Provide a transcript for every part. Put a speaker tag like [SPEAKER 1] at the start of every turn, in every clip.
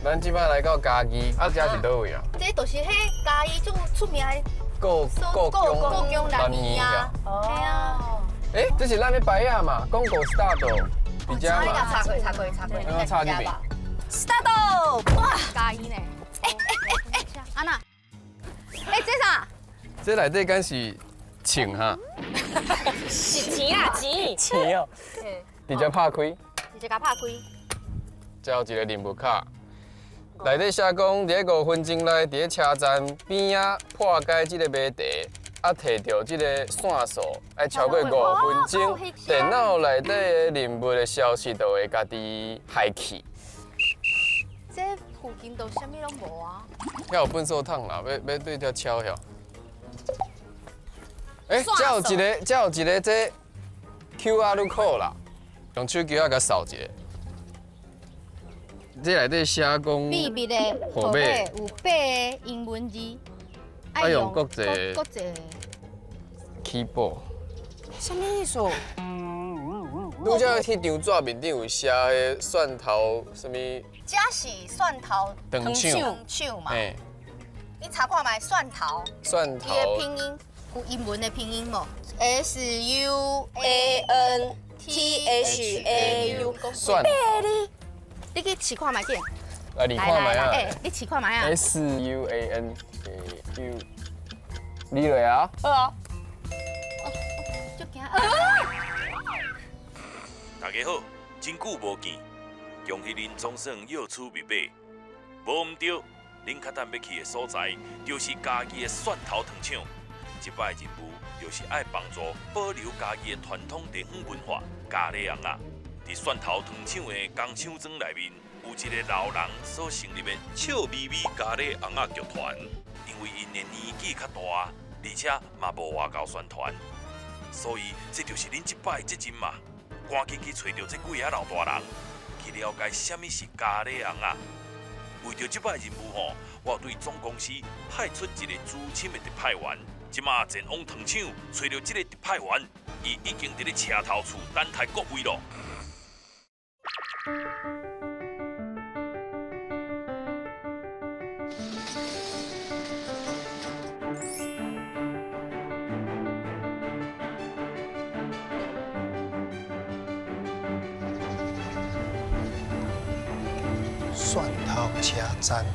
[SPEAKER 1] 咱這擺來到嘉義，啊，這是佗位啊？
[SPEAKER 2] 這就是彼嘉義最出名的
[SPEAKER 1] 故
[SPEAKER 2] 故宮南院啊。哦。啊。
[SPEAKER 1] 欸，這是咱的牌仔嘛，廣告 start 佇遮嘛。
[SPEAKER 2] 插過，插過，插過。
[SPEAKER 1] 我插這邊。
[SPEAKER 2] start！哇，嘉義呢？欸欸欸欸，安那？欸，這啥？
[SPEAKER 1] 這內底敢是銃哈？
[SPEAKER 3] 是錢啊，錢。
[SPEAKER 1] 錢哦。直接拍開。
[SPEAKER 2] 直接共拍開。
[SPEAKER 1] 這有一個任務卡，內底寫講，佇咧5分鐘內，佇咧車站邊仔破解這個謎題，啊，提著這個線索，愛超過五分鐘，電腦內底的任務的消息就會家己害去。
[SPEAKER 2] 這附近都啥物攏無啊？
[SPEAKER 1] 遐有糞掃桶啦，欲對遮敲遐。欸，這有一個，這有一個這 QR code 啦，用手機仔共掃一下。這內底寫講
[SPEAKER 2] 秘密的號碼有八个英文字，
[SPEAKER 1] 愛用國際
[SPEAKER 2] 國際
[SPEAKER 1] keyboard。
[SPEAKER 3] 啥物意思？
[SPEAKER 1] 拄才彼張紙面頂有寫彼蒜頭啥物？
[SPEAKER 2] 這是蒜頭
[SPEAKER 1] 糖廠
[SPEAKER 2] 糖廠嘛？你查看覓蒜頭。
[SPEAKER 1] 蒜頭。
[SPEAKER 2] 伊的拼音有英文的拼音無？S U A N T H A U。
[SPEAKER 1] 蒜。
[SPEAKER 2] 你去試看覓緊。
[SPEAKER 1] 來，你看覓啊？
[SPEAKER 2] 欸，你試看覓啊
[SPEAKER 1] ？S U A N A U，你來啊？
[SPEAKER 3] 好啊。
[SPEAKER 2] 足驚！
[SPEAKER 4] 大家好，真久無見，恭喜恁總算躍出入馬。無毋對，恁較等欲去的所在，就是嘉義的蒜頭糖廠。這擺任務就是愛幫助保留嘉義的傳統地方文化咖喱尪仔。佇蒜頭糖廠的工廠莊內面，有一个老人所成立的笑眯眯咖喱尪仔劇團，因為𪜶的年紀較大，而且嘛無外交宣傳，所以這就是恁這擺的責任嘛。趕緊去揣著這幾个老大人，去了解啥物是咖喱尪仔。為著這擺任務吼，我對總公司派出一個資深的特派員，這馬前往糖廠揣著這个特派員，伊已經佇咧車頭厝等待各位咯。
[SPEAKER 5] 蒜頭車站。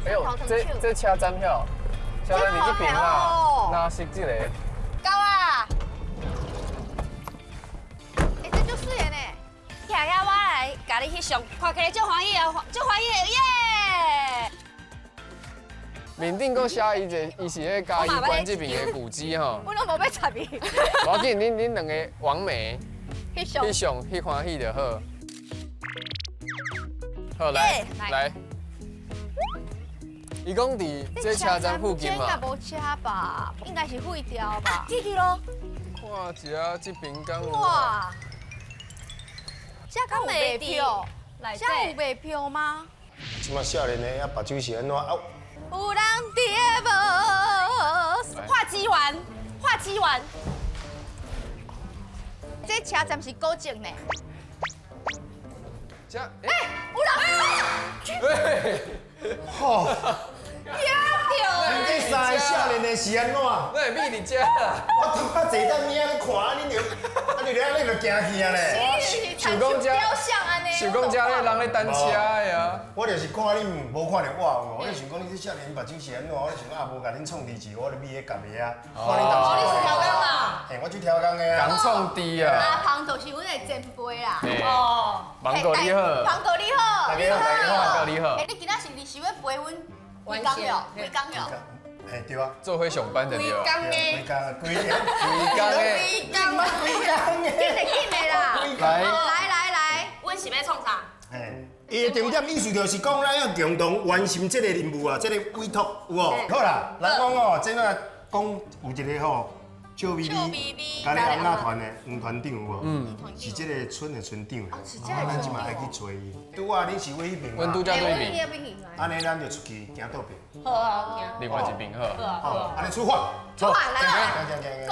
[SPEAKER 1] 哎呦，這車站票，車站佇這邊啦，哪是這个？
[SPEAKER 2] 到啊！欸，這足媠的呢。
[SPEAKER 3] 徛遐，我來共你翕相，看起來足歡喜啊，足歡喜的耶！
[SPEAKER 1] 面頂閣寫伊一個，伊是彼嘉義縣這邊的古蹟吼。
[SPEAKER 2] 我攏無欲插伊。
[SPEAKER 1] 無要緊，恁兩个網美
[SPEAKER 2] 翕相，
[SPEAKER 1] 翕相翕歡喜就好。好，來來。伊講佇這車站附近嘛。
[SPEAKER 2] 應該無車吧？應該是廢掉吧？
[SPEAKER 3] 進去咯。
[SPEAKER 1] 看一下這邊敢有。
[SPEAKER 2] 哇！這敢有賣票？這有賣票嗎？
[SPEAKER 5] 這馬少年的啊，目睭是按怎？
[SPEAKER 2] 有人佇無？
[SPEAKER 3] 畫雞丸，畫雞丸。
[SPEAKER 2] 這車站是古蹟呢。
[SPEAKER 1] 這
[SPEAKER 2] 欸，有人！
[SPEAKER 1] 欸，
[SPEAKER 5] 吼！
[SPEAKER 2] 惊著！
[SPEAKER 5] 恁這三个少年的是按怎？
[SPEAKER 1] 哪會秘佇遮啦？
[SPEAKER 5] 我拄仔坐踮遐咧看，恁就，啊，你咧按呢就驚去啊咧！
[SPEAKER 1] 想講遮，想講遮咧人咧等車的啊！
[SPEAKER 5] 我就是看恁無看著我，我就想講恁這少年目睭是按怎？我就想講啊，無共恁創治一，我就覕咧夹的啊。看恁當
[SPEAKER 3] 哦，你是調工啦？
[SPEAKER 5] 嘿，我做調工的啊。
[SPEAKER 1] 共創治啊！
[SPEAKER 2] 阿胖就是阮的前輩啦。
[SPEAKER 1] 哦。芒果你好。
[SPEAKER 2] 芒果你好。
[SPEAKER 5] 大家好，大家好。
[SPEAKER 1] 芒果你好。
[SPEAKER 2] 欸，你今仔是臨時欲陪阮規工了，規工了。
[SPEAKER 5] 嘿，對啊。
[SPEAKER 1] 做伙上班就對。
[SPEAKER 3] 規工的。
[SPEAKER 5] 規工的，規
[SPEAKER 1] 工的。
[SPEAKER 2] 規工的，
[SPEAKER 5] 規工的。
[SPEAKER 2] 緊的緊的啦。
[SPEAKER 1] 來
[SPEAKER 2] 來來來，
[SPEAKER 3] 阮是欲創啥？
[SPEAKER 5] 嘿，伊的重點意思就是講，咱要共同完成這個任務啊，這個委託有無？好啦，人講哦，這個講有一個吼，笑眯眯，咖喱尪仔團的黃團長有無？嗯，是這個村的村長。咱這馬愛去揣伊。拄仔恁是佇彼邊嘛？
[SPEAKER 1] 阮拄才對面。
[SPEAKER 5] 按呢，咱就出去行倒邊。
[SPEAKER 3] 好啊，行。
[SPEAKER 1] 另外一邊好。
[SPEAKER 5] 好，按呢出發。
[SPEAKER 2] 出發來
[SPEAKER 5] 來。行行行行。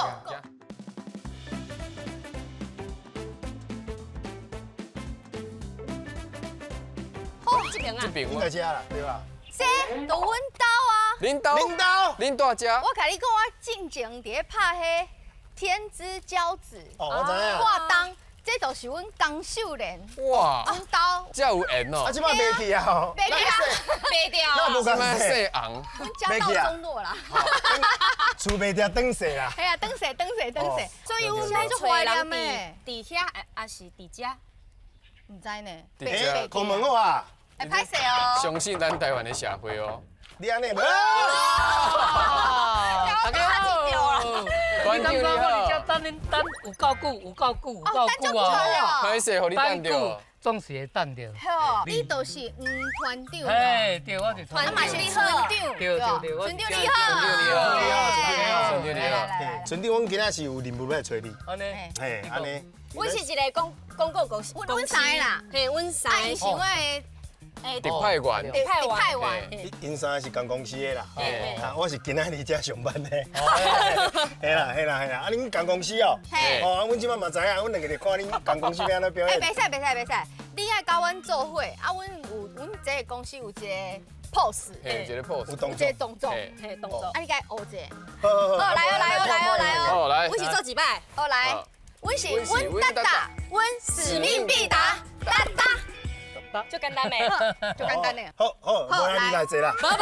[SPEAKER 3] 這邊啊
[SPEAKER 1] 這。邊
[SPEAKER 5] 應該遮啦，對吧？
[SPEAKER 2] 這就阮兜啊！
[SPEAKER 1] 恁兜，
[SPEAKER 5] 恁兜，
[SPEAKER 1] 恁住遮。
[SPEAKER 2] 我共你講，我進前佇咧拍彼天之驕子，
[SPEAKER 5] 哦，我知影。
[SPEAKER 2] 掛燈，這就是阮江秀蓮，
[SPEAKER 1] 哇，
[SPEAKER 2] 阮兜。
[SPEAKER 1] 這有緣哦
[SPEAKER 5] 啊，。這擺袂去啊吼，
[SPEAKER 2] 袂去啊，
[SPEAKER 3] 白掉
[SPEAKER 5] 那無
[SPEAKER 1] 這
[SPEAKER 5] 共勢，
[SPEAKER 1] 擺姓紅，
[SPEAKER 2] 阮家道中落啦。
[SPEAKER 5] 厝袂掉轉勢啦。
[SPEAKER 2] 哎呀，轉勢轉勢轉勢，所以阮
[SPEAKER 3] 要
[SPEAKER 2] 足懷念的。
[SPEAKER 3] 佇遐，還是佇遮？
[SPEAKER 2] 毋知呢。
[SPEAKER 1] 佇遮
[SPEAKER 5] 叩門好啊，
[SPEAKER 2] 會歹勢哦。
[SPEAKER 1] 相信咱台灣的社會哦。
[SPEAKER 5] 你按呢？
[SPEAKER 3] 大家好。
[SPEAKER 1] 團長你好。
[SPEAKER 6] 等恁等有夠久，有夠久，有夠久啊！
[SPEAKER 1] 歹勢，予你等著。
[SPEAKER 6] 總是會等著。
[SPEAKER 2] 好，你就是黃團長。
[SPEAKER 6] 嘿，對，我是團
[SPEAKER 2] 長。嘛是村長。
[SPEAKER 6] 對對對，
[SPEAKER 2] 村長你好。
[SPEAKER 1] 村長你好。村長你好。
[SPEAKER 5] 村長，阮今仔是有任務欲來揣你。
[SPEAKER 6] 按呢？
[SPEAKER 5] 嘿，按呢。
[SPEAKER 3] 阮是一個廣廣告公司，
[SPEAKER 2] 阮三个啦。
[SPEAKER 3] 嘿，阮三個。
[SPEAKER 2] 伊是阮的。
[SPEAKER 1] 特派員，
[SPEAKER 2] 特派員，𪜶
[SPEAKER 5] 三个是仝公司的啦，啊，我是今仔日才上班的，嘿啦嘿啦嘿啦，啊，恁仝公司哦，哦，啊，阮這擺嘛知影，阮兩个就看恁仝公司欲按怎表演。
[SPEAKER 2] 欸，袂使袂使袂使，你愛佮阮做伙，啊，阮有阮這个公司有一個 pose，
[SPEAKER 1] 嘿，一個 pose，
[SPEAKER 5] 有動作，
[SPEAKER 2] 一個動作，
[SPEAKER 3] 嘿，動作，
[SPEAKER 2] 啊，你共伊學一下。
[SPEAKER 5] 好，
[SPEAKER 2] 好，來哦來哦來哦來哦，
[SPEAKER 1] 來，
[SPEAKER 3] 阮是做幾擺？
[SPEAKER 2] 好來，阮是阮達達，阮使命必達，達達。
[SPEAKER 3] 就簡單沒？
[SPEAKER 2] 就簡單的。
[SPEAKER 5] 好，好，好，你來坐啦。
[SPEAKER 3] 無無無，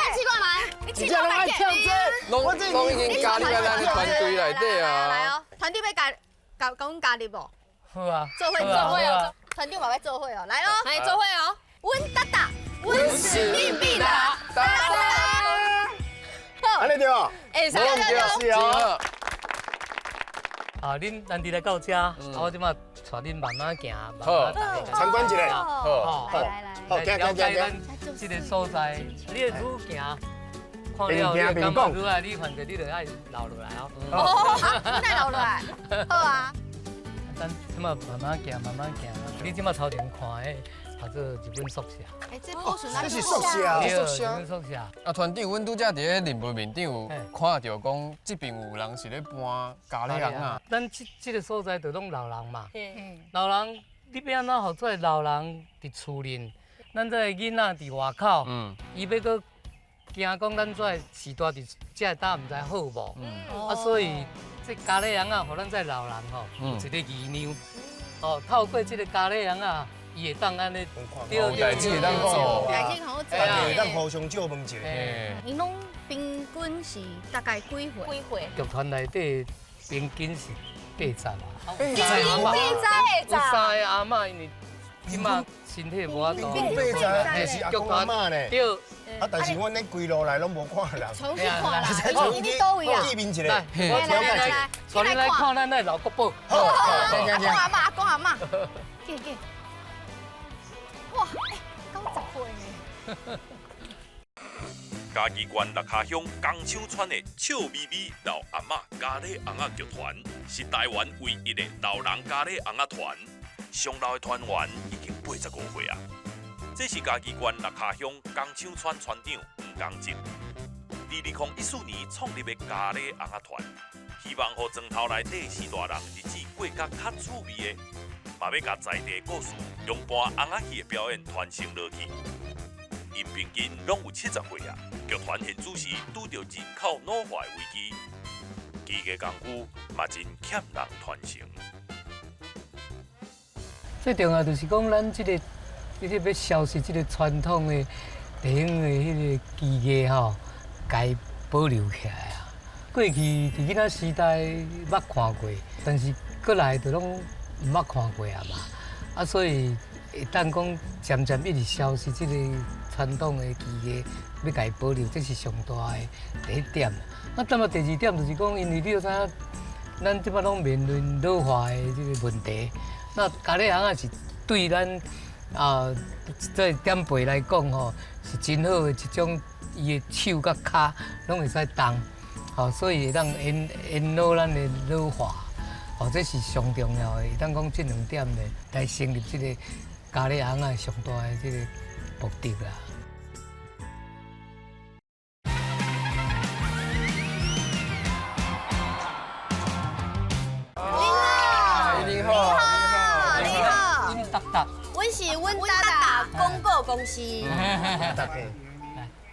[SPEAKER 2] 你試看覓，你試看覓。
[SPEAKER 1] 攏攏已經加入咱的團隊內底啊。
[SPEAKER 2] 來哦，團長欲加共阮加入無？
[SPEAKER 6] 好啊。
[SPEAKER 2] 做伙做伙哦，團長嘛欲做伙哦，來哦，
[SPEAKER 3] 來做伙哦。
[SPEAKER 2] 阮達達，阮使命必達，達達。
[SPEAKER 5] 好，按呢對無？
[SPEAKER 3] 會使
[SPEAKER 1] 對哦。
[SPEAKER 6] 啊，恁難得來到遮，啊，我這擺帶恁慢慢行，慢慢
[SPEAKER 5] 參觀一下，
[SPEAKER 6] 好，
[SPEAKER 5] 好，好，行行行行，
[SPEAKER 6] 這个所在，你會愈行，看了你會感覺愈愛，你反正你就愛留落來哦。
[SPEAKER 2] 哦，你愛留落來，好啊。
[SPEAKER 6] 咱這擺慢慢行，慢慢行。你這擺頭前看的，叫做日本宿舍。
[SPEAKER 2] 欸，這
[SPEAKER 5] 這是宿舍啊，
[SPEAKER 6] 宿舍。日本宿舍。
[SPEAKER 1] 啊，團長，阮拄才佇咧任務面頂有看著講，這邊有人是咧搬咖喱尪仔。
[SPEAKER 6] 咱這個所在就攏老人嘛，老人，你欲按怎予這老人佇厝裡，咱這个囡仔佇外口，伊欲閣驚講咱這个時代佇這个搭毋知好無，啊，所以這咖喱尪仔，予咱這老人吼有一個疑慮，哦，透過這个咖喱尪仔。伊會當按呢，
[SPEAKER 1] 對，代誌會當做，
[SPEAKER 2] 代誌好做，
[SPEAKER 5] 會當互相借問一下。
[SPEAKER 2] 𪜶攏平均是大概幾歲？
[SPEAKER 3] 幾歲？
[SPEAKER 6] 劇團內底平均是80啊。
[SPEAKER 3] 80，
[SPEAKER 6] 有三个阿嬤，因為這馬身體無法度。
[SPEAKER 5] 80就是阿公阿嬤呢。
[SPEAKER 6] 對。
[SPEAKER 5] 啊，但是阮咧規路來攏無看人。
[SPEAKER 2] 重新看啦，你你佗位啊？
[SPEAKER 5] 見面一下。
[SPEAKER 6] 來來來，帶恁來看咱的老國寶。
[SPEAKER 5] 好，
[SPEAKER 2] 阿公阿嬤，阿公阿嬤，緊緊。哇，90歲呢！
[SPEAKER 4] 嘉義縣六跤鄉工廠村的笑眯眯老阿嬤咖喱尪仔劇團，是台灣唯一的老人咖喱尪仔團，上老的團員已經85歲啊！這是嘉義縣六跤鄉工廠村村長黃江哲，2014年創立的咖喱尪仔團，希望予莊頭內底序大人日子過甲較趣味的。嘛欲共在地故事用搬尪仔戲的表演傳承落去。𪜶平均攏有70歲啊！劇團現主時拄著人口老化的危機，技藝功夫嘛真欠人傳承。
[SPEAKER 6] 最重要就是講，咱這个，這个欲消失這个傳統的地方的彼个技藝吼，共保留起來啊。過去佇囡仔時代捌看過，但是過來就攏毋捌看過啊嘛，啊，所以會當講漸漸一直消失這個傳統的技藝，欲共伊保留，這是上大的第一點。啊，那麼第二點就是講，因為你著知影，咱這擺攏面臨老化的這個問題，那咖喱尪仔是對咱啊這長輩來講吼，是真好的一種，伊的手佮跤攏會使動，吼，所以會當延延老咱的老化。哦，這是上重要的。會當講這兩點呢，來成立這个咖喱尪仔上大的這個目的啦。
[SPEAKER 1] 你好，你好，
[SPEAKER 2] 你好，
[SPEAKER 6] 你好，
[SPEAKER 2] 阮是阮達達廣告公
[SPEAKER 3] 公司。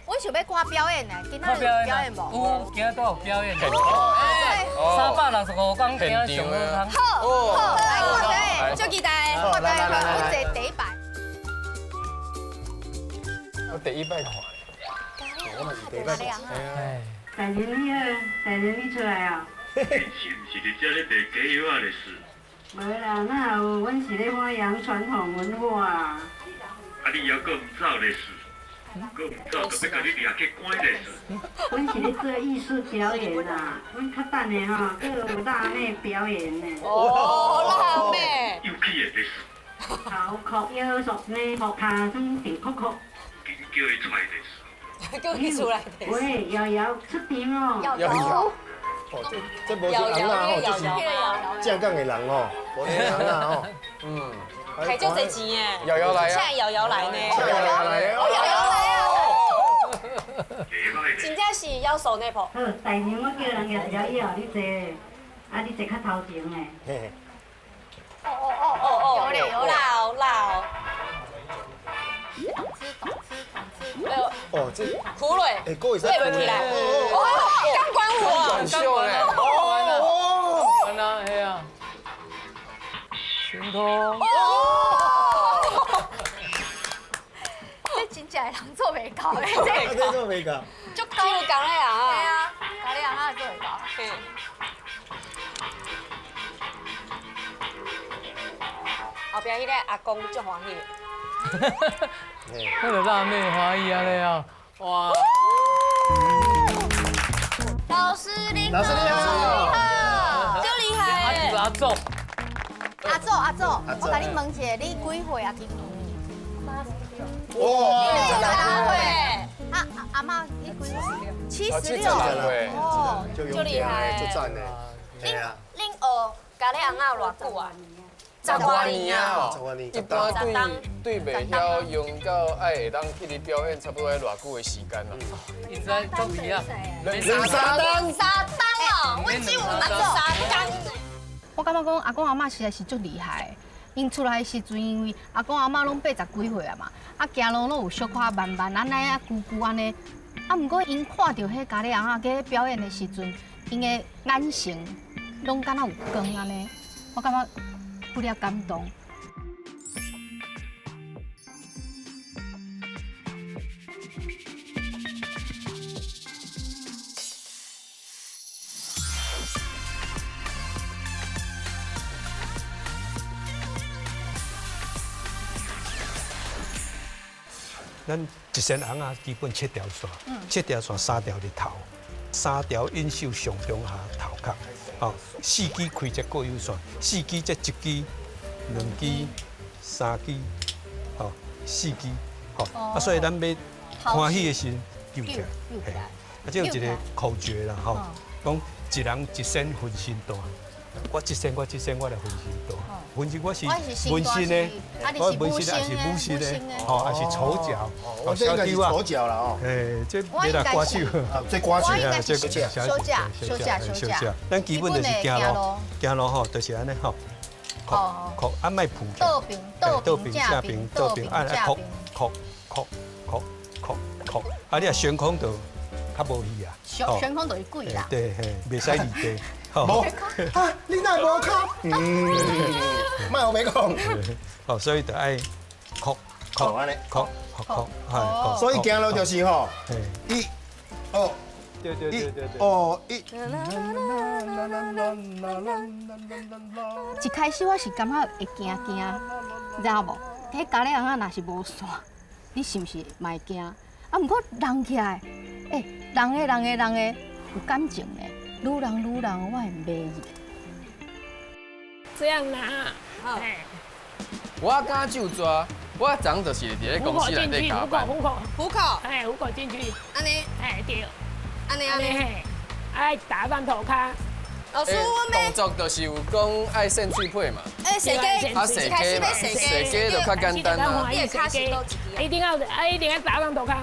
[SPEAKER 2] 我想欲看表演呢，今仔日有表演无？
[SPEAKER 6] 有，今仔都有表演。365天，今仔上好康。
[SPEAKER 2] 好，好，来看表演，
[SPEAKER 3] 足期待。
[SPEAKER 2] 看表演，我坐第一排。
[SPEAKER 1] 我第一摆看。
[SPEAKER 5] 我嘛是第一摆看。
[SPEAKER 7] 大人你好，大人你出来哦。
[SPEAKER 8] 你是毋是伫遮咧卖鸡药仔的事？
[SPEAKER 7] 无啦，哪有？阮是咧发扬传统文化。
[SPEAKER 8] 啊，你犹阁毋走咧是？阁毋走，就欲共你掠去关咧是？
[SPEAKER 7] 阮是咧做艺术表演啦，阮较等下吼，阁有辣妹表演呢。
[SPEAKER 3] 哦，辣妹。
[SPEAKER 8] 又去的咧是？
[SPEAKER 7] 头壳、腰束、内裤、尻川定扣扣。
[SPEAKER 8] 紧叫伊出来咧是？
[SPEAKER 3] 叫伊出来的。
[SPEAKER 7] 喂，瑶瑶出场哦。
[SPEAKER 2] 瑶瑶。
[SPEAKER 5] 哦，这无是翁仔吼，这是正港的人吼，无是翁仔吼。
[SPEAKER 1] 嗯。
[SPEAKER 3] 开足济钱耶。
[SPEAKER 1] 瑶瑶来啊！
[SPEAKER 3] 请瑶瑶来呢。
[SPEAKER 5] 瑶瑶来
[SPEAKER 3] 哦，瑶瑶来啊！真正是夭寿内婆。
[SPEAKER 7] 好，大娘，我叫人举一条椅予你坐，啊，你坐较头前的。
[SPEAKER 5] 嘿。
[SPEAKER 3] 哦哦哦哦哦，有咧有啦有啦。
[SPEAKER 5] 哦，这
[SPEAKER 3] 苦蕊，
[SPEAKER 5] 哎，过会使
[SPEAKER 3] 对袂起来，哦，钢管舞啊，
[SPEAKER 1] 秀咧，
[SPEAKER 6] 哦，啊，系啊，神通，
[SPEAKER 2] 哦，这真正的人做袂到的，
[SPEAKER 5] 这做袂到，
[SPEAKER 2] 就
[SPEAKER 3] 只有工的人啊，
[SPEAKER 2] 对啊，咖喱人啊做袂到。
[SPEAKER 3] 后壁彼个阿公足欢喜。
[SPEAKER 6] 那个辣妹欢喜按呢啊，哇！
[SPEAKER 2] 老师你好，
[SPEAKER 5] 老师你好，
[SPEAKER 3] 足厉害！
[SPEAKER 6] 阿祖，
[SPEAKER 2] 阿祖阿祖，我共你问一下，你几岁啊？今年？
[SPEAKER 5] 哇！76
[SPEAKER 2] 岁。啊阿嬷，你几岁？76
[SPEAKER 1] 岁。
[SPEAKER 2] 哦，
[SPEAKER 5] 足厉害，足赞的。
[SPEAKER 3] 恁学咖喱尪仔有偌久啊？十外年啊！
[SPEAKER 5] 十外年，
[SPEAKER 1] 一般对袂晓用到爱会当去咧表演，差不多爱偌久的时间啦。
[SPEAKER 6] 一直在做皮啊，
[SPEAKER 5] 两三冬，
[SPEAKER 3] 三冬哦，阮只有两三冬。
[SPEAKER 2] 我感觉讲阿公阿嬷实在是足厉害的。𪜶出来的时阵，因为阿公阿嬷拢80几岁啊嘛，啊行路拢有小可慢慢，按呢啊旧旧按呢。啊，毋过𪜶看著彼咖喱尪仔伫表演的时阵，𪜶的眼神拢敢若有光按呢，我感觉。不了感动。
[SPEAKER 9] 咱一身尪仔基本7条线，7条线3条日头，3条引秀上中下头壳，哦，4支开只固有线，4支才1支、2支、3支，吼，4支，吼，啊，所以咱欲欢喜的时阵揪起来，嘿，啊，这有一个口诀啦，吼，讲一人一身分身大。我这身，我这身，我来分身大。分身我是纹身的，我纹身还是武身的，吼，还是丑角，
[SPEAKER 5] 哦，这应该是丑角啦，哦。
[SPEAKER 9] 哎，这别啦歌手，
[SPEAKER 5] 这歌手
[SPEAKER 9] 啊，
[SPEAKER 5] 这
[SPEAKER 2] 小架，小架，小架。
[SPEAKER 9] 咱基本就是行路，行路吼，就是按呢吼，扣啊，莫浮起。
[SPEAKER 2] 倒平，倒平，正平，倒平，
[SPEAKER 9] 啊，扣扣扣扣扣扣，啊，你若悬空就较无戏啊。
[SPEAKER 2] 悬空就是鬼啦。
[SPEAKER 9] 对嘿，袂使离地。
[SPEAKER 5] 无啊，你哪无卡？嗯，莫胡白讲。
[SPEAKER 9] 哦，所以就爱扣扣按呢，扣扣扣，
[SPEAKER 5] 所以行路就是吼，一、二，
[SPEAKER 9] 对对对对对，
[SPEAKER 5] 二一。
[SPEAKER 2] 一开始我是感觉会惊惊，你知影无？彼咖喱尪仔若是无线，你是毋是嘛会惊？啊，毋过人起来，欸，人的人的人的有感情的。愈人愈人，我会迷入。
[SPEAKER 10] 这样拿，
[SPEAKER 1] 我敢就抓，我昨昏就是伫咧公司内底加班。
[SPEAKER 10] 虎口，
[SPEAKER 3] 虎口，
[SPEAKER 10] 哎，虎口进去。
[SPEAKER 3] 按呢？
[SPEAKER 10] 哎，对。
[SPEAKER 3] 按呢按呢。
[SPEAKER 10] 爱打上头卡。
[SPEAKER 3] 老师，我
[SPEAKER 1] 动作就是有讲爱扇喙皮嘛。
[SPEAKER 3] 哎，踅鸡，
[SPEAKER 1] 啊，踅鸡嘛，踅鸡就较简单啦。
[SPEAKER 3] 你的跤是佗一支？
[SPEAKER 10] 一定要，一定要打上头跤。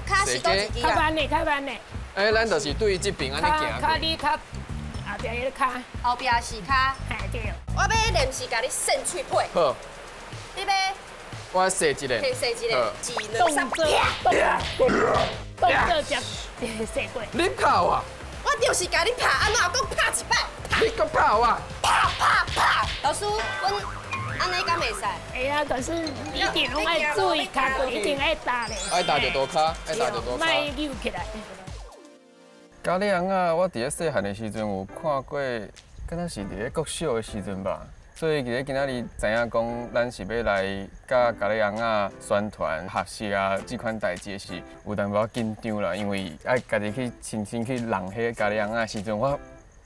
[SPEAKER 3] 跤是佗一支
[SPEAKER 10] 较慢的，较慢的。
[SPEAKER 1] 哎，咱就是对这边按呢行。
[SPEAKER 10] 跤你跤后壁彼个跤。
[SPEAKER 3] 后壁是跤。
[SPEAKER 10] 嘿对。
[SPEAKER 3] 我欲临时共你扇喙皮。
[SPEAKER 1] 好。
[SPEAKER 3] 你欲
[SPEAKER 1] 我踅一下。
[SPEAKER 3] 踅一下，一两三，
[SPEAKER 10] 动作动作才踅过。
[SPEAKER 1] 你拍我？
[SPEAKER 3] 我就是共你拍，按怎阁拍一摆？
[SPEAKER 1] 你阁拍我？
[SPEAKER 3] 拍拍拍！老师，阮按呢敢袂使？
[SPEAKER 10] 会啊，但是一定拢爱注意，跤骨一定爱踏咧。
[SPEAKER 1] 爱踏著桌跤，爱踏著桌跤。
[SPEAKER 10] 莫扭起来。
[SPEAKER 1] 咖喱尪仔，我伫咧细汉的时阵有看过，敢若是伫咧国小的时阵吧。所以伫咧今仔日知影讲，咱是欲来佮咖喱尪仔宣传学习啊，这款代志是有淡薄仔紧张啦，因为爱家己去亲身去弄彼个咖喱尪仔的时阵，我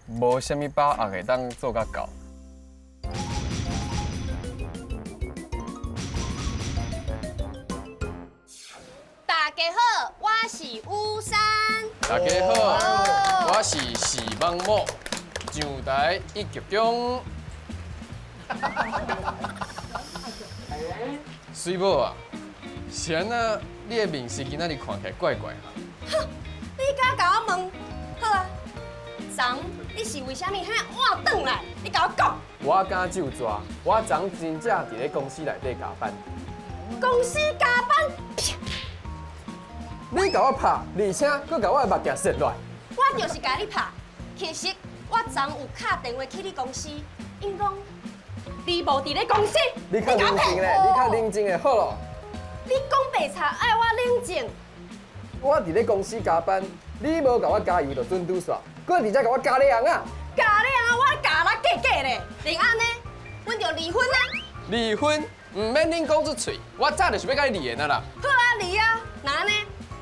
[SPEAKER 1] 无啥物把握会当做甲到。
[SPEAKER 3] 大家好，我是雨珊。
[SPEAKER 1] 大家好，我是视网膜上台一鞠躬。水某啊，是按怎？你的面色今仔日看起来怪怪哈？
[SPEAKER 3] 哼，你敢共我问？好啊，昨你是为啥物遐晚转来？你共我讲。
[SPEAKER 1] 我敢就抓，我昨真正伫咧公司内底加班。
[SPEAKER 3] 公司加班？
[SPEAKER 1] 你共我拍，而且阁共我的目镜摔落来。
[SPEAKER 3] 我就是共你拍。其实我昨有敲电话去你公司，𪜶讲你无伫咧公司。
[SPEAKER 1] 你较冷静咧，你较冷静咧，好咯。
[SPEAKER 3] 你讲白贼，爱我冷静。
[SPEAKER 1] 我伫咧公司加班，你无共我加油就准拄煞，阁伫遮共我加咧尪仔。
[SPEAKER 3] 加咧尪仔，我加啦假假咧，另按呢，阮就离婚啊。
[SPEAKER 1] 离婚？毋免恁讲出喙，我早就是欲共你离的啦。
[SPEAKER 3] 好啊，离啊，那按呢，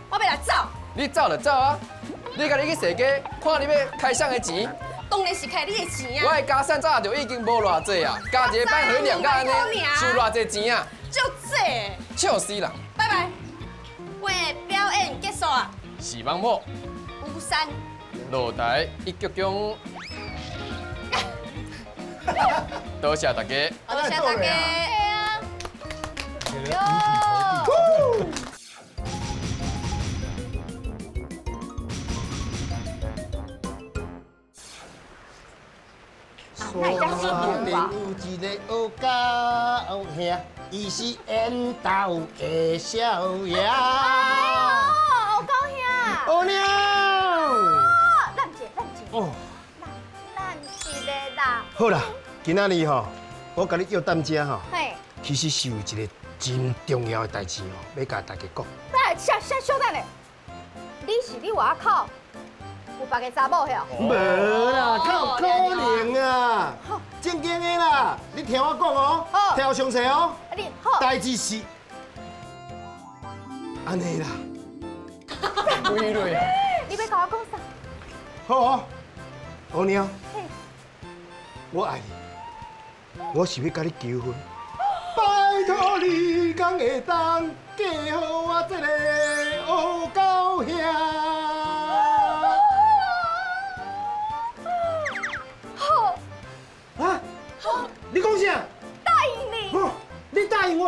[SPEAKER 3] 我欲来走。
[SPEAKER 1] 你走就走啊，你家己去踅街，看你欲开啥个钱。
[SPEAKER 3] 当然是开你的钱啊！
[SPEAKER 1] 我的家产早就已经无偌济啊，加一个班予你念到按呢，收偌济钱啊？
[SPEAKER 3] 足济！
[SPEAKER 1] 笑死人！
[SPEAKER 3] 拜拜，我的表演结束啊。
[SPEAKER 1] 视网膜。
[SPEAKER 3] 雨珊。
[SPEAKER 1] 落台一鞠躬。多谢大家。
[SPEAKER 3] 多谢大家。
[SPEAKER 5] 山顶有一个乌狗兄，伊是缘投的少爷。
[SPEAKER 2] 哎呦，乌狗兄！
[SPEAKER 5] 乌猫。
[SPEAKER 2] 咱一个，咱一个。
[SPEAKER 5] 哦。
[SPEAKER 2] 咱一个啦。
[SPEAKER 5] 好啦，今仔日吼，我共你约踮遮吼，其实是有一个真重要的代志吼，欲共大家讲。
[SPEAKER 2] 来，小小小等下，你是伫外口有别个查某遐？
[SPEAKER 5] 无啦，较有可能啊，正经的啦，你听我讲哦，听我详细哦。
[SPEAKER 2] 你好。
[SPEAKER 5] 代志是按呢啦。
[SPEAKER 1] 几落啊？
[SPEAKER 2] 你欲共我讲啥？
[SPEAKER 5] 好哦，乌猫，我爱你，我是欲共你求婚。拜托你，敢会当嫁予我这个乌狗兄？
[SPEAKER 2] 好。
[SPEAKER 5] 啊？好。你讲啥？
[SPEAKER 2] 答应你。
[SPEAKER 5] 你答应我？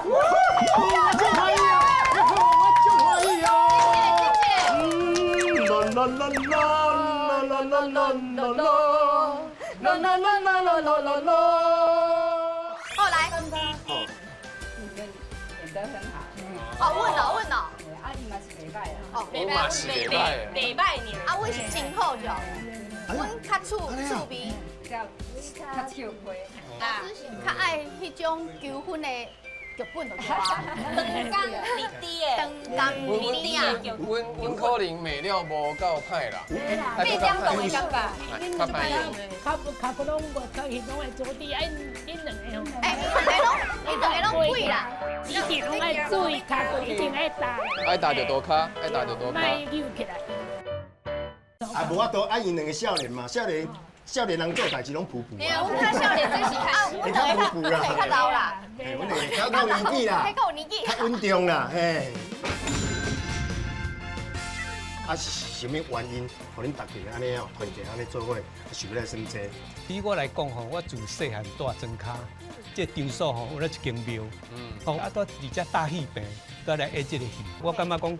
[SPEAKER 5] 我足欢喜啊！我足欢喜哦！啦啦啦啦啦啦啦啦啦啦啦啦啦啦啦啦。
[SPEAKER 2] 好来。
[SPEAKER 5] 好。
[SPEAKER 7] 演得很好。
[SPEAKER 2] 哦，阮哦，阮哦。
[SPEAKER 7] 啊，伊嘛是袂歹啦。
[SPEAKER 2] 哦，
[SPEAKER 1] 袂歹，袂歹，
[SPEAKER 3] 袂歹尔。
[SPEAKER 2] 啊，阮是真好着，阮较趣趣味，
[SPEAKER 7] 较较笑亏。
[SPEAKER 2] 较爱彼种求婚的剧本就对啊。
[SPEAKER 3] 长工日滴的，
[SPEAKER 2] 长工日滴啊。
[SPEAKER 1] 阮可能美了无够歹啦。
[SPEAKER 3] 八点钟的感觉。
[SPEAKER 1] 较歹。
[SPEAKER 10] 较较骨拢无，较彼拢会做滴，啊，恁两个吼。
[SPEAKER 2] 欸，𪜶两个拢贵啦。
[SPEAKER 10] 一定拢爱注意，跤骨一定爱踏。
[SPEAKER 1] 爱踏著桌跤，爱踏著桌跤。
[SPEAKER 10] 莫扭起来。
[SPEAKER 5] 啊，无法度，啊，𪜶两个少年嘛，少年少年人做代志拢浮浮。
[SPEAKER 3] 对啊，阮较少年，这是较，
[SPEAKER 5] 会较浮浮啦，
[SPEAKER 2] 较老啦。
[SPEAKER 5] 嘿，阮两个较有年纪啦，
[SPEAKER 2] 较有年纪，
[SPEAKER 5] 较稳重啦，嘿。啊，是啥物原因，予恁大家按呢哦，团结按呢做伙，想欲来耍这？
[SPEAKER 9] 对我来讲吼，我自细汉蹛庄跤，這場所吼，有咧一間廟，吼啊，拄佇遮搭戲棚，拄來演這个戲。我感覺講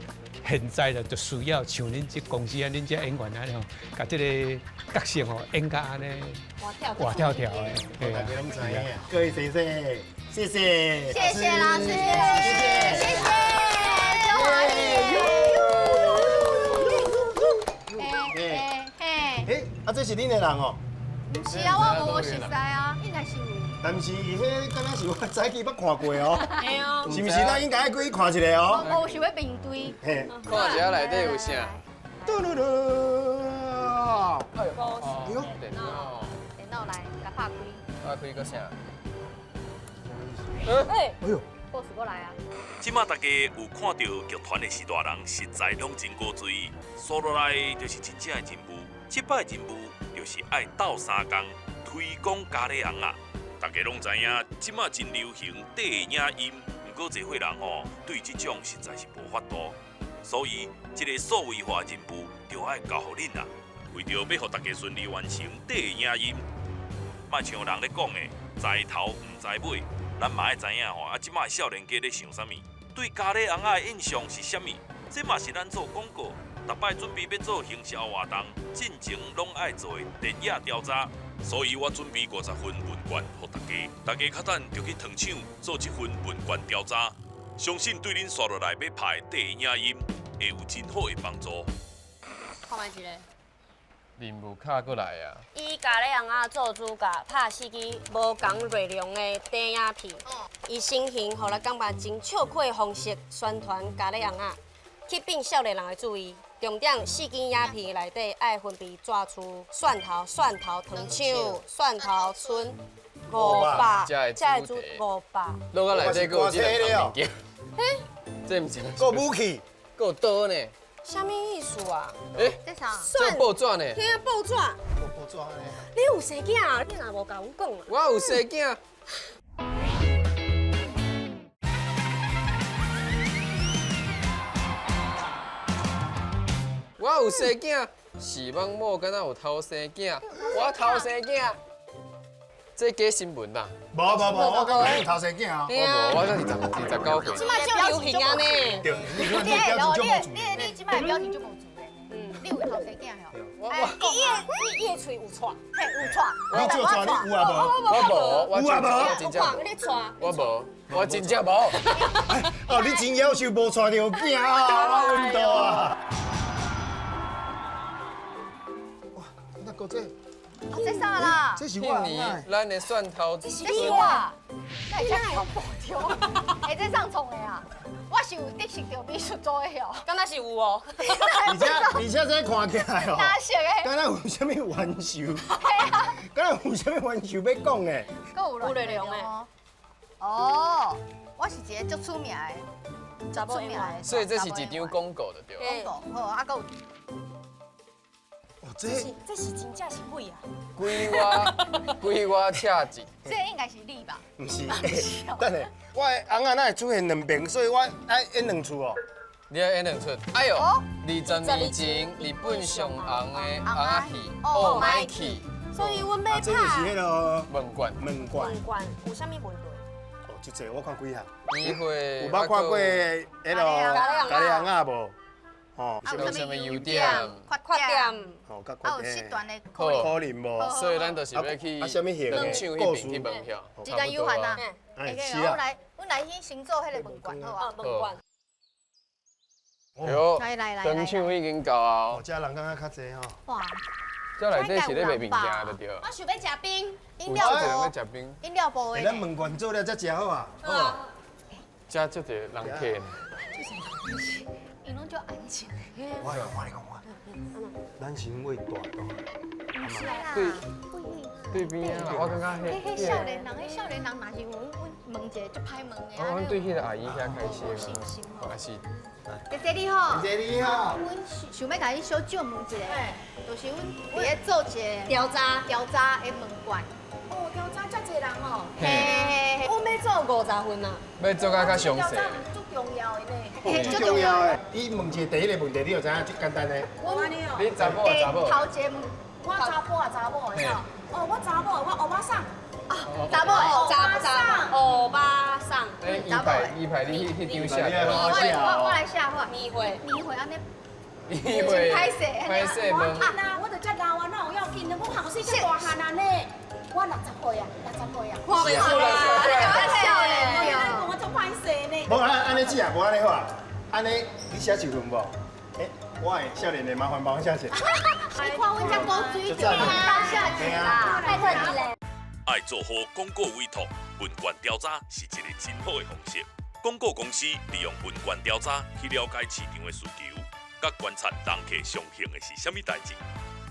[SPEAKER 9] 現在啦，就需要像恁這公司啊、恁這演員啊吼，共這个角色吼演甲按呢活跳跳的。
[SPEAKER 5] 對啊，大家攏知影。各位先生，謝謝，
[SPEAKER 2] 謝謝老師，謝謝，謝謝，周華
[SPEAKER 5] 欸，啊，這是恁的人哦？
[SPEAKER 2] 毋是啊，我無熟似啊，應該是有。
[SPEAKER 5] 但是伊彼敢若是我早起捌看過哦。是毋是？咱應該愛過去看一下哦。
[SPEAKER 2] 我想欲面對。
[SPEAKER 5] 嘿，
[SPEAKER 1] 看一下內底有啥？
[SPEAKER 5] 嘟嚕嚕。哎呦，
[SPEAKER 1] 電腦。
[SPEAKER 2] 電腦來，共拍開。
[SPEAKER 1] 拍開閣啥？
[SPEAKER 3] 哎，
[SPEAKER 5] 哎呦，
[SPEAKER 2] 故事閣來啊！
[SPEAKER 4] 這馬大家有看著劇團的序大人，實在攏真古錐。煞落來就是真正的任務，這擺任務就是愛鬥相共推廣咖喱尪仔。大家攏知影，這馬真流行短影音，毋過濟歲人吼對這種實在是無法度，所以這个數位化任務就愛交予恁啦。為著欲予大家順利完成短影音，莫像人咧講的，知頭毋知尾。咱嘛愛知影吼，啊，這馬少年家咧想啥物？對咖喱尪仔的印象是啥物？這嘛是咱做廣告，逐擺準備欲做行銷活動，進前攏愛做的田野調查。所以我準備50份問卷予大家，大家較等就去糖廠做這份問卷調查，相信對恁煞落來欲拍的短影音會有真好的幫助。
[SPEAKER 3] 看覓一个。
[SPEAKER 1] 任務卡過來啊！
[SPEAKER 3] 以咖喱尪仔做主角，拍四支無仝內容的短影片，伊身形予人感覺真笑詼的方式宣傳咖喱尪仔，吸引少年人的注意。重點四支影片內底愛分別抓出蒜頭、蒜頭糖廠、蒜頭村500，才會煮500。
[SPEAKER 1] 落到內底閣有這個物件，這毋是？
[SPEAKER 5] 閣武器，
[SPEAKER 1] 閣有刀呢？
[SPEAKER 3] 啥物意思啊？
[SPEAKER 1] 欸，
[SPEAKER 2] 這啥？
[SPEAKER 1] 這報紙呢？
[SPEAKER 3] 嘿啊，報紙。
[SPEAKER 5] 報紙呢？
[SPEAKER 3] 你有生囝啊？你若無共阮講啊？
[SPEAKER 1] 我有生囝。我有生囝，是翁某敢若有偷生囝？我偷生囝，這假新聞啦！
[SPEAKER 5] 無無無，我感覺你有偷生囝啊！
[SPEAKER 1] 我無，我才29歲。
[SPEAKER 3] 這馬足流行啊呢！
[SPEAKER 5] 對，
[SPEAKER 2] 你你這馬表情足無自然的。你有偷生囝吼？
[SPEAKER 3] 伊的喙有掣，
[SPEAKER 2] 嘿有掣。
[SPEAKER 5] 你照掣，你有啊無？
[SPEAKER 1] 我無，我
[SPEAKER 5] 有啊無？
[SPEAKER 1] 真正無。
[SPEAKER 3] 你掣。
[SPEAKER 1] 我無，我真正無。
[SPEAKER 5] 哦，你真夭壽無帶著囝啊，溫度啊！哇，那個這。
[SPEAKER 2] 啊，這啥啦？
[SPEAKER 5] 這是我。
[SPEAKER 1] 印尼咱的蒜頭。
[SPEAKER 2] 這是我。那會遮恐怖著？欸，這上創的啊！我是有得識著美術組的哦。
[SPEAKER 3] 敢若是有哦。
[SPEAKER 5] 而且這看起來哦，
[SPEAKER 2] 哪色的？
[SPEAKER 5] 敢若有啥物冤仇？敢若有啥物冤仇欲講的？
[SPEAKER 2] 閣有內容的。哦，我是一個足出名的，足出名的。
[SPEAKER 1] 所以這是一張廣告就對。
[SPEAKER 2] 廣告好，啊，閣有。
[SPEAKER 5] 這
[SPEAKER 3] 這是真正是鬼啊！
[SPEAKER 1] 規我赤一。
[SPEAKER 2] 這應該是你吧？
[SPEAKER 5] 毋是，等下，我的尪仔哪會出現兩爿，所以我愛演兩出哦。
[SPEAKER 1] 你愛演兩出？哎喲，20年前日本上紅的尪仔戲《Oh My Key》。
[SPEAKER 3] 所以阮欲拍。
[SPEAKER 5] 這就是彼个
[SPEAKER 1] 問卷。
[SPEAKER 5] 問卷。
[SPEAKER 3] 問卷有啥物問題？
[SPEAKER 5] 哦，這濟我看幾項。
[SPEAKER 1] 年歲。
[SPEAKER 5] 有捌看過彼个咖喱尪仔無？哦，
[SPEAKER 1] 有啥物優點？
[SPEAKER 3] 缺點。
[SPEAKER 5] 哦，較
[SPEAKER 2] 啊有失傳的
[SPEAKER 1] 可
[SPEAKER 5] 能無。
[SPEAKER 1] 所以咱就是欲去
[SPEAKER 5] 啊，啥物型
[SPEAKER 1] 糖廠彼邊去問票。
[SPEAKER 2] 時間有限啊。
[SPEAKER 5] 哎，是啊。
[SPEAKER 2] 阮來去先做彼个問卷好啊。
[SPEAKER 3] 問卷。
[SPEAKER 1] 哟，
[SPEAKER 2] 來來來，
[SPEAKER 1] 糖廠已經到啊。
[SPEAKER 5] 哦，這人感覺較濟吼。
[SPEAKER 2] 哇。
[SPEAKER 1] 這內底是咧賣物件就對。
[SPEAKER 3] 我想欲食冰。
[SPEAKER 2] 飲料
[SPEAKER 1] 部。欲食冰。
[SPEAKER 2] 飲料部的。
[SPEAKER 5] 咱問卷做了才食好啊。
[SPEAKER 3] 好啊。
[SPEAKER 1] 這足濟人客呢。
[SPEAKER 2] 𪜶攏足安靜。
[SPEAKER 5] 我我你講我，咱是為大大。
[SPEAKER 2] 是啦。
[SPEAKER 1] 對對邊啊，我感覺
[SPEAKER 2] 彼彼少年人，彼少年人若是有阮問一个足歹問的。
[SPEAKER 1] 我阮對彼个阿姨遐開始啊，還是。
[SPEAKER 2] 姐姐你好。
[SPEAKER 5] 姐姐你好。
[SPEAKER 2] 阮想欲共你小借問一下，就是阮佇咧做一个
[SPEAKER 3] 調查
[SPEAKER 2] 調查的問卷。
[SPEAKER 3] 哦，調查遮濟人哦。
[SPEAKER 1] 嘿
[SPEAKER 3] 嘿嘿。阮欲做50份啊。
[SPEAKER 1] 欲做甲較詳細。
[SPEAKER 3] 足重要的呢。
[SPEAKER 5] 足重要的。你問一个第一个問題，你就知影足簡單的。
[SPEAKER 1] 你查某啊查某。
[SPEAKER 2] 頭一个問，
[SPEAKER 11] 我查埔啊查某的吼。哦，我查某，我歐巴桑。
[SPEAKER 2] 啊，查某，
[SPEAKER 3] 查查。
[SPEAKER 1] 伊派伊派你彼张写。
[SPEAKER 2] 我来写好。
[SPEAKER 3] 年岁。
[SPEAKER 2] 年岁按呢。
[SPEAKER 1] 年岁。
[SPEAKER 2] 歹势。
[SPEAKER 1] 歹势问。
[SPEAKER 11] 啊，我就遮老啊，哪有要紧的？我后生遮大汉啊呢，我60岁啊，60岁啊。
[SPEAKER 2] 看袂出来，你笑咧，
[SPEAKER 11] 我足歹势呢。
[SPEAKER 5] 无按按呢姐啊，无按呢好啊，按呢你写一份无？欸，我会少年的麻烦帮我写一下。
[SPEAKER 2] 你看阮遮古水就到下去啦，
[SPEAKER 12] 拜托你咧。
[SPEAKER 4] 爱做好广告委托，问卷调查是一个真好的方式。广告公司利用问卷调查去了解市场的需求，佮观察人客上兴的是啥物代志，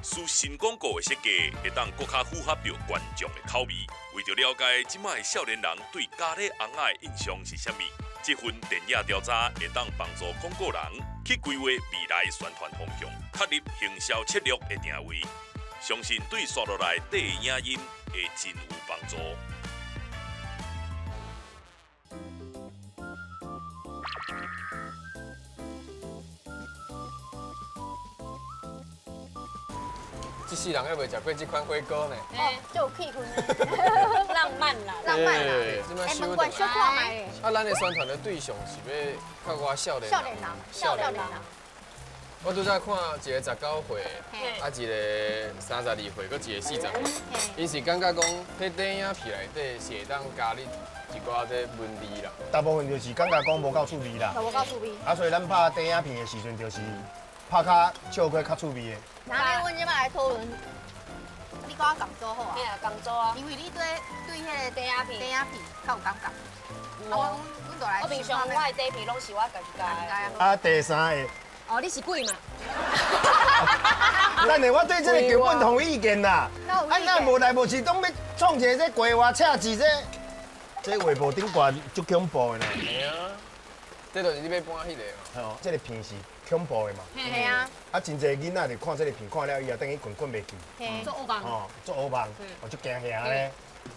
[SPEAKER 4] 使新广告的设计会当阁较符合著观众的口味。为著了解这摆少年人对咖喱尪仔的印象是啥物，这份电影调查会当帮助广告人去规划未来宣传方向，确立行销策略的定位。相信对刷落来短影音会真有帮助。
[SPEAKER 1] 这世人还未食过这款火锅呢。
[SPEAKER 2] 哦，就有气氛。
[SPEAKER 3] 浪漫啦，
[SPEAKER 2] 浪漫啦。哎，问悬小看觅咧。
[SPEAKER 1] 啊，咱的宣传的对象是欲较偌少年。
[SPEAKER 2] 少年人，少年人。
[SPEAKER 1] 我拄才看一个19岁，啊一个32岁，阁一个40岁。𪜶是感觉讲，彼电影片内底是会当加入一寡这文字啦。
[SPEAKER 5] 大部分就是感觉讲无够趣味啦。
[SPEAKER 2] 无够趣味。
[SPEAKER 5] 啊，所以咱拍电影片的时阵，就是拍较笑过较趣味的。
[SPEAKER 2] 那阮这摆来讨论，你跟我共组好啊？
[SPEAKER 3] 嘿啊，共组啊。
[SPEAKER 2] 因为你对对彼个电影片，电影片较有感觉。
[SPEAKER 3] 我我平常我的底片拢是我家己加
[SPEAKER 5] 的。啊，第三个。
[SPEAKER 3] 哦，你是鬼嘛？
[SPEAKER 5] 等下，我对这个剧本同意见啦。啊，那无来无去，拢欲创一个这规划赤字这，这画布顶悬足恐怖的呢。
[SPEAKER 1] 嘿啊，这就是你欲搬彼个嘛。
[SPEAKER 5] 哦，这个片是恐怖的嘛。
[SPEAKER 2] 嘿啊。
[SPEAKER 5] 啊，真济囡仔就看这个片，看了以后，等于困困袂去。
[SPEAKER 3] 做恶梦。
[SPEAKER 5] 哦，做恶梦，哦，足惊吓咧。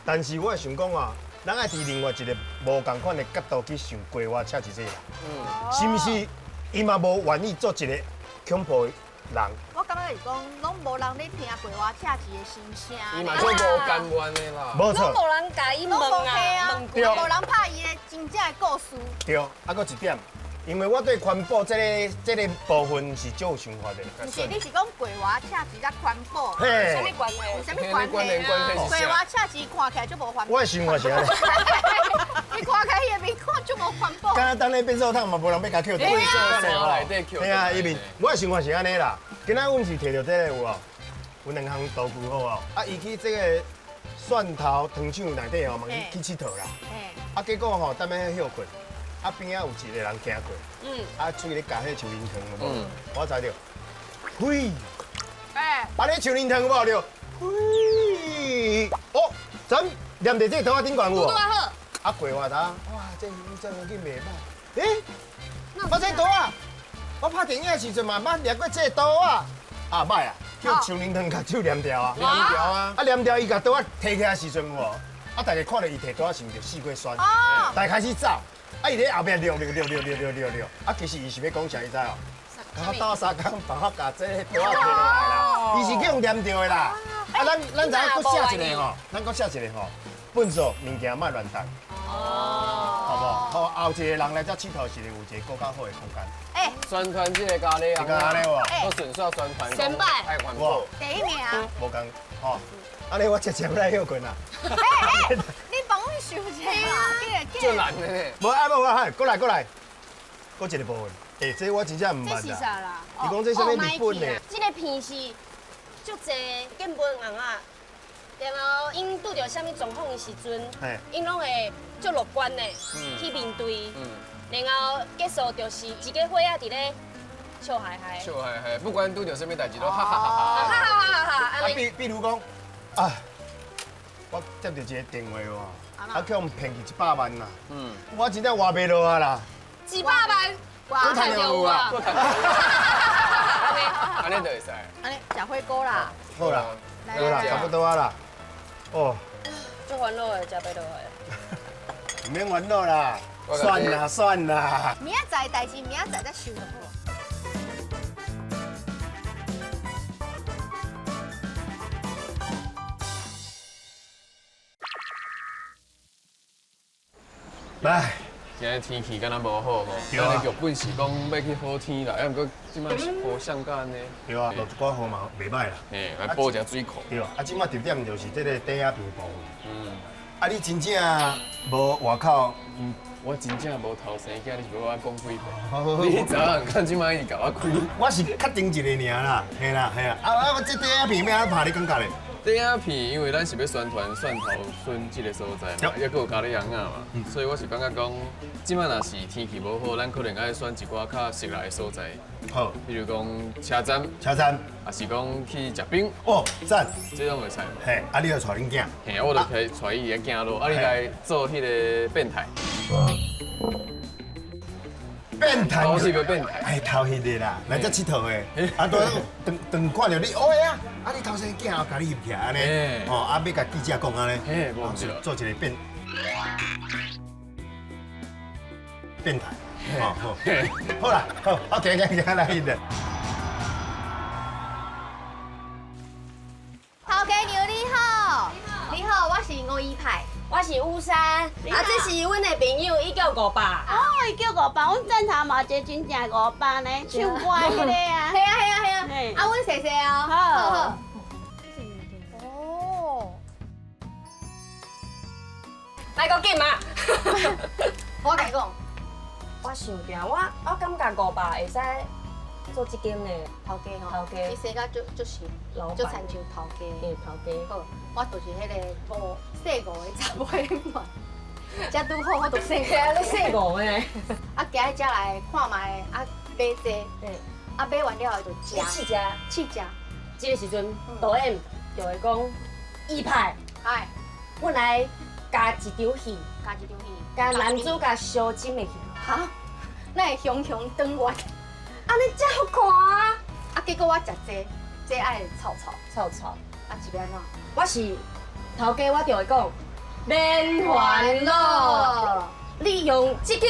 [SPEAKER 5] 但是我想讲啊，咱爱伫另外一个无仝款的角度去想规划赤字这个人，是毋是？伊嘛无愿意做一个恐怖的人。
[SPEAKER 2] 我感觉是讲，拢无人咧听过我赤字的心声。
[SPEAKER 1] 伊嘛做无甘愿的啦。
[SPEAKER 5] 无错。
[SPEAKER 3] 拢无人共伊问啊，问
[SPEAKER 5] 过。
[SPEAKER 2] 无人拍伊的真正的故事。
[SPEAKER 5] 对，啊，阁一点，因为我对环保这个部分是足有想法的。
[SPEAKER 2] 毋是，你是讲过活赤字才环保？
[SPEAKER 5] 嘿。
[SPEAKER 3] 啥物关系？
[SPEAKER 2] 有啥物关系？过活赤字看起来就无环保。
[SPEAKER 5] 我的想法是按呢。
[SPEAKER 2] 你看起来彼个面看足无环保。
[SPEAKER 5] 敢若等咧变数桶嘛，无人欲共抾。
[SPEAKER 1] 变数衫内底抾。
[SPEAKER 5] 嘿啊，伊面，我的想法是按呢啦。今仔阮是摕著这个有无？有两项道具好无？啊，伊去这个蒜头糖厂内底吼，问伊去𨑨迌啦。啊，结果吼，踮咧歇睏，啊边仔有一个人行过，啊出去咧咬彼树林糖有无？我知著，嘿，
[SPEAKER 2] 哎，
[SPEAKER 5] 啊咧树林糖有无？著，嘿，哦，咱黏伫这个桌仔顶悬有无？啊过活头，哇，这这环境袂歹。欸，我这桌仔，我拍电影的时阵嘛捌掠过这个桌仔，啊歹啊，叫树林糖共手黏掉啊，
[SPEAKER 1] 黏掉啊，
[SPEAKER 5] 啊黏掉伊共桌仔提起来时阵有无？啊大家看著伊提桌仔是毋是四界旋？大家开始走，啊伊咧后壁溜溜溜溜溜溜溜溜，啊其实伊是欲讲啥你知哦？我斗相共帮我共这个桌仔提落来啦，伊是去予黏著的啦。啊咱知影阁写一个吼，咱阁写一个吼。粪扫物件莫乱掷，好无？好，后一个人来遮𨑨迌是有一个阁较好的空间。
[SPEAKER 2] 欸，
[SPEAKER 1] 宣传这个咖喱啊，我顺续宣传，
[SPEAKER 3] 先摆，
[SPEAKER 1] 爱环保。
[SPEAKER 2] 第一名。
[SPEAKER 5] 无仝，吼，按呢我直接来歇睏啦。
[SPEAKER 2] 欸欸，你帮阮想一下啦，
[SPEAKER 1] 足难的呢。
[SPEAKER 5] 无啊无啊，过来过来，阁一个部分。欸，这我真正毋捌啦。
[SPEAKER 2] 这是啥啦？
[SPEAKER 5] 伊讲这啥物日本的？
[SPEAKER 3] 这个片是足济见闻尪仔。然后，𪜶拄著啥物状况的时阵，𪜶拢会足乐观的去面对。然后结束就是一个伙仔伫咧笑嗨嗨。
[SPEAKER 1] 笑嗨嗨，不管拄著啥物代志都哈哈哈哈。
[SPEAKER 3] 哈哈哈哈！
[SPEAKER 5] 啊，比如讲，啊，我接著一个电话哦，啊，去予骗去100万啦。我真正活袂落啊啦。
[SPEAKER 3] 100万，
[SPEAKER 5] 我趁著有啊。
[SPEAKER 1] 按呢就会使。
[SPEAKER 2] 按呢食火锅啦。
[SPEAKER 5] 好啦，好啦，差不多啊啦。哦，
[SPEAKER 3] 足烦恼的，食袂落的。
[SPEAKER 5] 毋免烦恼啦，算啦算啦。
[SPEAKER 2] 明仔载代志，明仔载再想就好。
[SPEAKER 5] 来，
[SPEAKER 1] 今日天气敢若無好吼，咱的劇本是講欲去好天啦，啊，毋過這擺雨啥甲按呢？
[SPEAKER 5] 對啊，落一寡雨嘛袂䆀啦。
[SPEAKER 1] 嘿，來補一下水庫。
[SPEAKER 5] 對啊，啊，這擺重點就是這個短仔片部分。啊，你真正無外口，
[SPEAKER 1] 我真正無頭生囝，你是欲我講幾遍？你早人看這擺伊共我開。
[SPEAKER 5] 我是確定一个爾啦，嘿啦嘿啦。啊啊，我這短仔片欲按怎拍？你感覺咧？
[SPEAKER 1] 短仔片，因為咱是欲宣傳蒜頭村這个所在嘛，抑閣有咖喱尪仔嘛，所以我是感覺講，這擺若是天氣無好，咱可能愛選一寡較室內的所在。
[SPEAKER 5] 好，
[SPEAKER 1] 比如講車站，
[SPEAKER 5] 車站，
[SPEAKER 1] 抑是講去食冰。
[SPEAKER 5] 哦，讚，
[SPEAKER 1] 這攏會使。
[SPEAKER 5] 嘿，啊，你就帶恁囝。
[SPEAKER 1] 嘿，我就可以帶伊个行路，啊，你來做彼个變態。
[SPEAKER 5] 變態，
[SPEAKER 1] 偷翕的變態，
[SPEAKER 5] 哎，偷翕的啦，來這𨑨迌的，啊，對，當當看著你，哦呀，啊，你頭生囝共你翕起來按呢，哦，啊，欲共記者講按呢，
[SPEAKER 1] 嘿，無對，
[SPEAKER 5] 做一个變變態，哦，好，好啦，好，我行行行來翕咧。
[SPEAKER 2] 頭家娘你好，你好，我是吳一派。
[SPEAKER 3] 我是烏山，啊，這是阮的朋友，伊叫五百。
[SPEAKER 11] 哦，伊叫五百，阮正頭嘛有一個真正五百呢，唱歌彼个啊。
[SPEAKER 2] 係啊係啊係啊，啊，阮謝謝哦。
[SPEAKER 11] 好。
[SPEAKER 2] 哦。
[SPEAKER 3] 來個緊嘛。
[SPEAKER 2] 我共你講，
[SPEAKER 3] 我想著，我感覺五百會使做這間的
[SPEAKER 2] 頭家吼，
[SPEAKER 3] 頭家
[SPEAKER 2] 伊生甲足足神，足親像頭家。
[SPEAKER 3] 嘿，頭家。
[SPEAKER 2] 好，我就是彼个五細五个查某囡仔，才拄好我就細
[SPEAKER 3] 嘿啊，你細五个。
[SPEAKER 2] 啊，行去遮來看覓，啊買這，啊買完了後就食。
[SPEAKER 3] 試食。
[SPEAKER 2] 試食。
[SPEAKER 3] 這个時陣導演就會講，一派，
[SPEAKER 2] 哎，
[SPEAKER 3] 阮來加一場戲，
[SPEAKER 2] 加一場戲，
[SPEAKER 3] 加男主角相親的戲。
[SPEAKER 2] 哈？哪會雄雄轉彎？
[SPEAKER 3] 按呢才好看啊！
[SPEAKER 2] 啊，結果我食這，這愛臭臭
[SPEAKER 3] 臭臭。
[SPEAKER 2] 啊，是欲按怎？
[SPEAKER 3] 我是頭家，我就會講，免煩惱，利用這个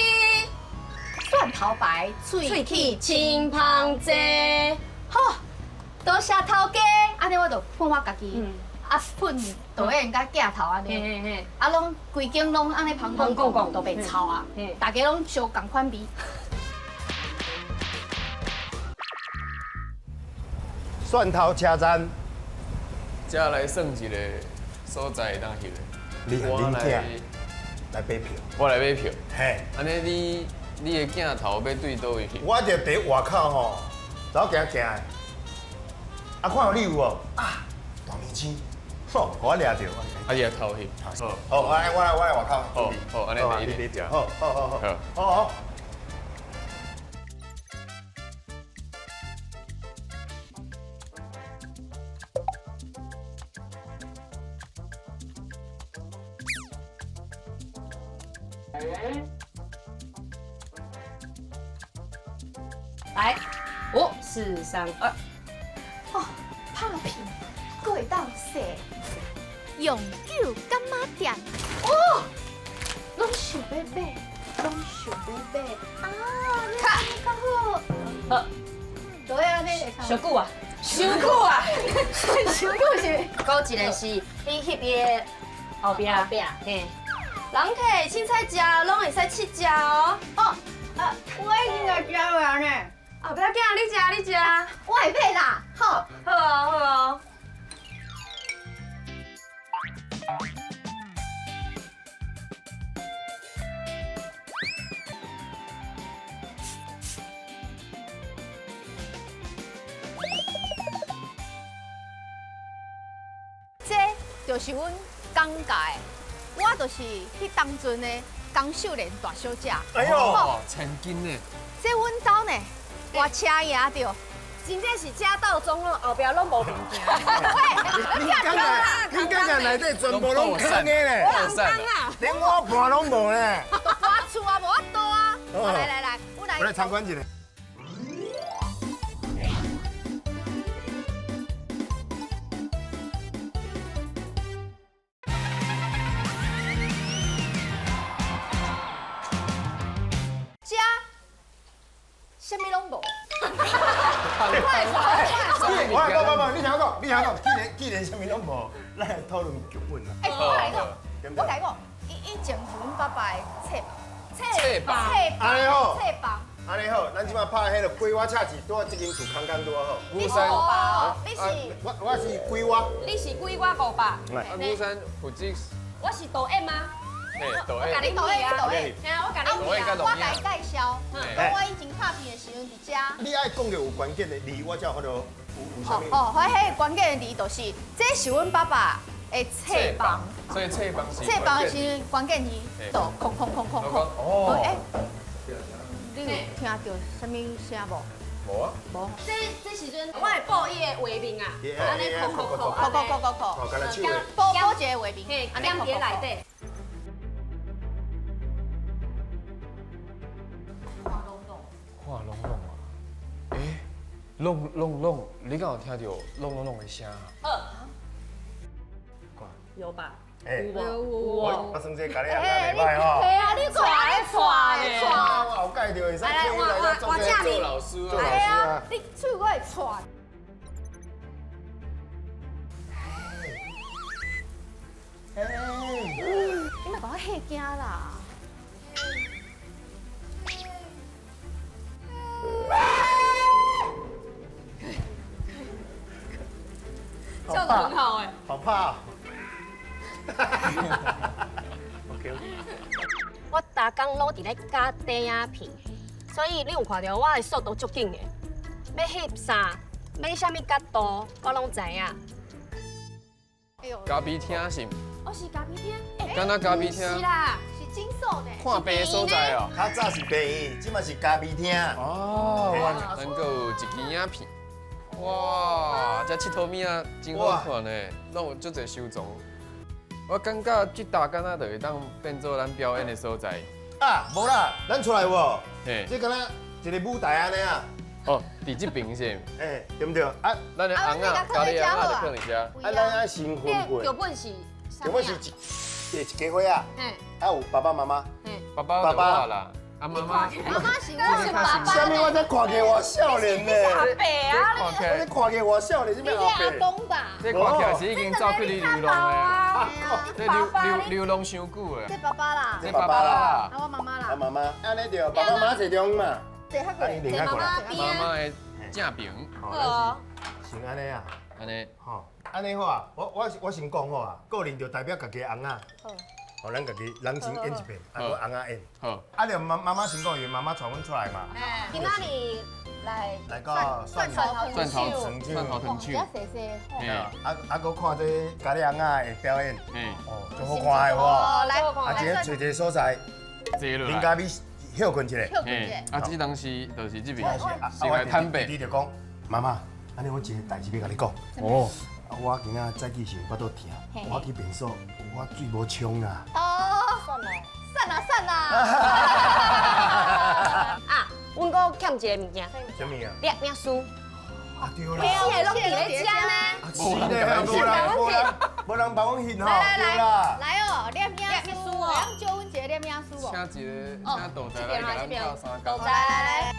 [SPEAKER 2] 蒜頭白
[SPEAKER 3] 喙齒清芳劑。
[SPEAKER 2] 好，多謝頭家。按呢我就噴我家己，啊噴導演佮鏡頭按呢，啊攏規間攏按呢芳公公都袂臭啊，大家攏相仝款味。
[SPEAKER 5] 蒜頭車站，
[SPEAKER 1] 這來算一個所在會當翕的。
[SPEAKER 5] 你和恁囝來買票，
[SPEAKER 1] 我來買票。
[SPEAKER 5] 嘿，
[SPEAKER 1] 按呢你的鏡頭欲對佗位去？
[SPEAKER 5] 我就佇外口吼，走行行的，啊，看到你有無？啊，大明星，吼，予我掠著。
[SPEAKER 1] 啊，伊來偷翕。
[SPEAKER 5] 好，好，我來我來外口。
[SPEAKER 1] 好，好，按呢第一
[SPEAKER 5] 票。好，好，好，好，好，好。
[SPEAKER 3] 來，5、4、3、2。
[SPEAKER 2] 哦，拍片，閣會當踅，永久柑仔店，哦，攏想欲買，攏想欲買，啊，較較好。
[SPEAKER 3] 好。
[SPEAKER 2] 對啊，你
[SPEAKER 3] 傷久啊，傷久啊，
[SPEAKER 2] 傷久是。
[SPEAKER 3] 閣一个是你翕伊的後壁，後壁，嘿。人客凊彩食，攏會使試食哦。
[SPEAKER 2] 哦，啊，我已經來食完呢。
[SPEAKER 3] 啊，不要緊，你食，你食。
[SPEAKER 2] 我會買啦，好。
[SPEAKER 3] 好哦，好哦。
[SPEAKER 2] 這就是阮講解的。我就是彼當陣的江秀蓮大小姐。
[SPEAKER 5] 哎喲，
[SPEAKER 1] 千金呢？
[SPEAKER 2] 這阮兜呢，我車贏著，
[SPEAKER 3] 真正是家道中落，後壁攏無物件。
[SPEAKER 5] 喂，你剛才你剛才內底全部攏空的咧，連我盤攏無咧。
[SPEAKER 2] 大厝啊，無法度啊。來來來，我來。
[SPEAKER 5] 我來參觀一下。
[SPEAKER 2] 這啥物攏無。
[SPEAKER 5] 喂，不，你聽我講，你聽我講，既然啥物攏無，咱來討論劇本啦。
[SPEAKER 2] 欸，我共你講，我共你講，以前阮爸爸的冊册房，
[SPEAKER 5] 按呢好，
[SPEAKER 2] 册房。
[SPEAKER 5] 按呢好，咱这摆拍彼个鬼我车子，拄仔这间厝空空拄仔好。
[SPEAKER 1] 牛山，
[SPEAKER 3] 你是
[SPEAKER 5] 我是鬼我。
[SPEAKER 3] 你是鬼我500。
[SPEAKER 1] 啊，牛山负责。
[SPEAKER 3] 我是导演吗？
[SPEAKER 1] 导演，
[SPEAKER 3] 我共你
[SPEAKER 2] 导演，导演，
[SPEAKER 3] 嘿啊，我共你
[SPEAKER 1] 导演
[SPEAKER 2] 我共伊介绍，讲我以前拍片的时阵伫遮。
[SPEAKER 5] 你爱讲著有关键的字，我才有法度有有啥物。
[SPEAKER 2] 哦，我彼个关键的字就是，这是阮爸爸的册房。
[SPEAKER 1] 所以册房是。
[SPEAKER 2] 册房是关键字，就空空空空空。
[SPEAKER 1] 哦。
[SPEAKER 2] 欸，你有听到啥物声无？
[SPEAKER 1] 无啊。
[SPEAKER 2] 无。
[SPEAKER 3] 这时阵我会播伊的画面啊，按呢扣扣扣，
[SPEAKER 2] 扣扣扣扣扣，播播一个画面，
[SPEAKER 3] 嘿，按呢伫内底。
[SPEAKER 1] 看拢拢啊！欸，拢拢拢，你敢有听到拢拢拢的声？
[SPEAKER 3] 好，有吧？
[SPEAKER 5] 欸，
[SPEAKER 3] 有无？
[SPEAKER 5] 我算这家己也袂歹吼。
[SPEAKER 2] 嘿啊，你看咧带咧带。
[SPEAKER 5] 我后盖就会使叫伊来做
[SPEAKER 1] 做老师啊，
[SPEAKER 5] 做老师啊。
[SPEAKER 2] 你喙我会带。你莫共我吓惊啦！
[SPEAKER 3] 叫得很好哎，
[SPEAKER 5] 好怕。OK。
[SPEAKER 3] 我逐工拢伫咧加短影片，所以你有看到我的速度足紧的，欲翕啥，欲啥物角度，我拢知影。
[SPEAKER 1] 咖啡厅是？
[SPEAKER 3] 哦，是咖啡厅。
[SPEAKER 1] 敢若咖啡厅？
[SPEAKER 3] 是啦，
[SPEAKER 2] 是诊所呢。
[SPEAKER 1] 看病的所在哦。
[SPEAKER 5] 较早是病院，这马是咖啡厅。
[SPEAKER 1] 哦，咱阁有一支影片。哇，这𨑨迌物仔真好看呢，拢有足济收藏。我感觉这搭敢若就会当变做咱表演的所在。
[SPEAKER 5] 啊，无啦，咱出来无？
[SPEAKER 1] 嘿，
[SPEAKER 5] 这敢若一个舞台按呢啊。
[SPEAKER 1] 哦，伫这边是？
[SPEAKER 5] 欸，对毋对？啊，
[SPEAKER 1] 咱的尪仔、家己尪仔就放伫遮。
[SPEAKER 5] 啊，咱爱先分过。
[SPEAKER 3] 剧本是？
[SPEAKER 5] 剧本是一家伙啊。啊，有爸爸妈妈。
[SPEAKER 1] 爸爸爸爸啦。啊，妈妈，
[SPEAKER 2] 妈妈是我是爸爸。
[SPEAKER 5] 啥物？我才看起来偌少年呢？
[SPEAKER 3] 阿伯啊！
[SPEAKER 5] 我这看起来偌少年，这
[SPEAKER 2] 你是阿公吧？
[SPEAKER 1] 这看起来是已经走去你流浪的，这流流流浪伤久了。
[SPEAKER 2] 这爸爸啦，
[SPEAKER 1] 这爸爸啦，
[SPEAKER 2] 啊我妈妈啦，
[SPEAKER 5] 啊妈妈，按呢对，爸爸妈妈坐中嘛。
[SPEAKER 2] 坐较过，
[SPEAKER 5] 坐妈
[SPEAKER 3] 妈
[SPEAKER 1] 妈妈的正边。
[SPEAKER 3] 好，
[SPEAKER 5] 先按呢啊，
[SPEAKER 1] 按呢，
[SPEAKER 5] 吼，按呢好啊。我先讲好啊，个人就代表家己的尪仔。哦，咱家己人先演一遍，啊，阁尪仔演。
[SPEAKER 1] 好。
[SPEAKER 5] 啊，著妈妈妈先讲，因为妈妈带阮出来嘛。
[SPEAKER 3] 今仔日来
[SPEAKER 5] 来个蒜
[SPEAKER 2] 头
[SPEAKER 1] 蒜头蒜头糖手。
[SPEAKER 5] 啊啊，阁看这家己尪仔的表演，哦，足好看的无？
[SPEAKER 2] 来，
[SPEAKER 5] 啊，一个找一个所在，
[SPEAKER 1] 坐
[SPEAKER 5] 林家美歇困一下。
[SPEAKER 2] 歇困一下。
[SPEAKER 1] 啊，这当时就是这边，先来坦白。
[SPEAKER 5] 你就讲，妈妈，按呢我一个代志欲共你讲。哦。我今仔早起时腹肚疼，我去便所，我水无冲啦。
[SPEAKER 2] 哦，算啦，算啦，算啦。
[SPEAKER 3] 啊，阮阁欠一个物件。
[SPEAKER 5] 啥物件？
[SPEAKER 3] 摄影师。
[SPEAKER 5] 啊对啦。
[SPEAKER 3] 四个拢伫咧遮呢。
[SPEAKER 5] 是咧，无人无人无人帮阮翕吼。
[SPEAKER 2] 来来来，来哦，摄影师哦，借阮一个摄影师哦。
[SPEAKER 1] 请一个，请道才来共咱斗相共。
[SPEAKER 2] 来来来。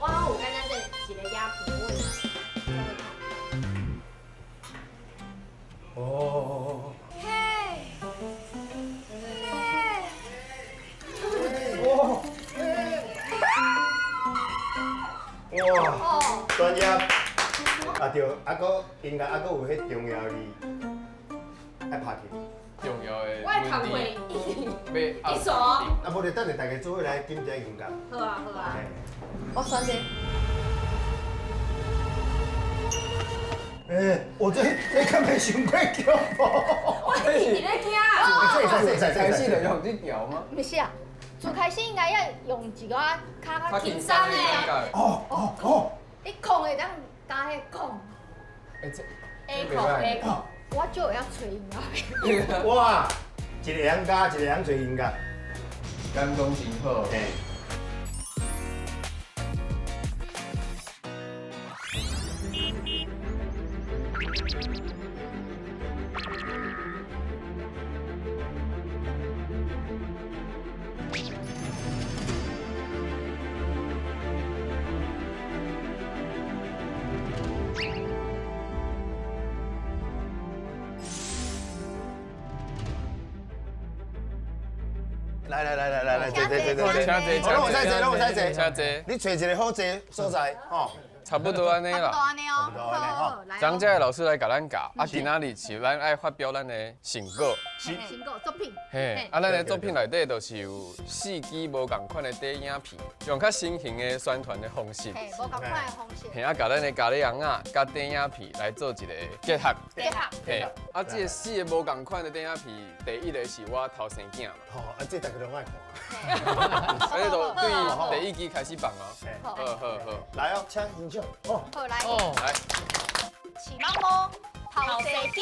[SPEAKER 3] 我有感觉这一个影片，
[SPEAKER 5] 哦。
[SPEAKER 3] 嘿，
[SPEAKER 5] 哇！哇！专业。啊对，啊阁应该啊阁有彼重要的爱拍去。
[SPEAKER 1] 重要的。
[SPEAKER 3] 我的工课
[SPEAKER 1] 要
[SPEAKER 3] 一束。
[SPEAKER 5] 啊，无就等下大家做伙来点这音乐。
[SPEAKER 3] 好啊好啊。
[SPEAKER 2] 我选这。
[SPEAKER 5] 欸，我这敢袂伤过恐怖？
[SPEAKER 3] 我一直咧惊。
[SPEAKER 1] 开始就用这条吗？
[SPEAKER 2] 毋是啊，自开始应该要用一个较较
[SPEAKER 3] 轻松的。
[SPEAKER 5] 哦哦哦！
[SPEAKER 2] 你控会当加彼控。
[SPEAKER 1] 欸，这
[SPEAKER 3] A 控 A 控。
[SPEAKER 2] 我就会晓吹音乐。
[SPEAKER 5] 哇，一个人加，一个人吹音乐，
[SPEAKER 1] 感讲真好。
[SPEAKER 5] 来来来来来来，坐坐坐坐，
[SPEAKER 1] 请坐，
[SPEAKER 5] 拢会使坐，拢会使坐，
[SPEAKER 1] 请坐。
[SPEAKER 5] 你揣一个好坐所在，吼。
[SPEAKER 1] 差不多按呢啦。
[SPEAKER 2] 按呢哦，
[SPEAKER 5] 差不多按呢吼。
[SPEAKER 1] 张家的老师来共咱教，啊，今仔日是咱爱发表咱的成果。
[SPEAKER 2] 成果作品。
[SPEAKER 1] 嘿，啊，咱的作品内底就是有四支无仝款的短影片，用较新型的宣传的方式。
[SPEAKER 2] 嘿，无仝款的方式。
[SPEAKER 1] 嘿，啊，共咱的咖喱尪仔佮短影片来做一个结合。
[SPEAKER 2] 结合。
[SPEAKER 1] 嘿，啊，这个四个无仝款的短影片，第一个是我头生囝嘛。
[SPEAKER 5] 吼，啊，这大家拢爱看。
[SPEAKER 1] 啊，这就对第一支开始放哦。好好好。
[SPEAKER 5] 来哦，请欣赏。哦，
[SPEAKER 2] 好来。
[SPEAKER 1] 来。
[SPEAKER 2] 饲蠓毛，头生囝。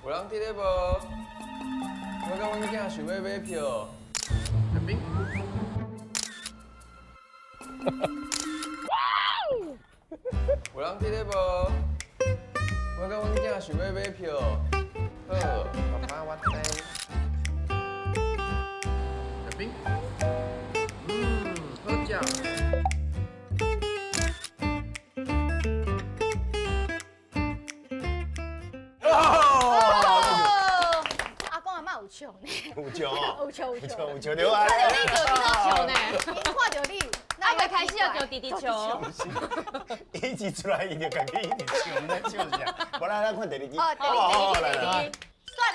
[SPEAKER 1] 有人伫咧无？我佮阮囝想欲买票。有人伫咧无？我佮阮囝想欲买票。好，爸爸我知。小兵。好食。
[SPEAKER 2] 阿公阿嬤有笑呢，
[SPEAKER 5] 有笑哦，
[SPEAKER 2] 有笑有笑
[SPEAKER 5] 有笑对啊。
[SPEAKER 2] 看著你就一直笑呢，𪜶看著你，
[SPEAKER 3] 啊，未开始就直直笑。
[SPEAKER 5] 伊一出来，伊就家己一直笑，毋知笑啥。无咱咱看第二支。
[SPEAKER 2] 哦，第二支，第二支。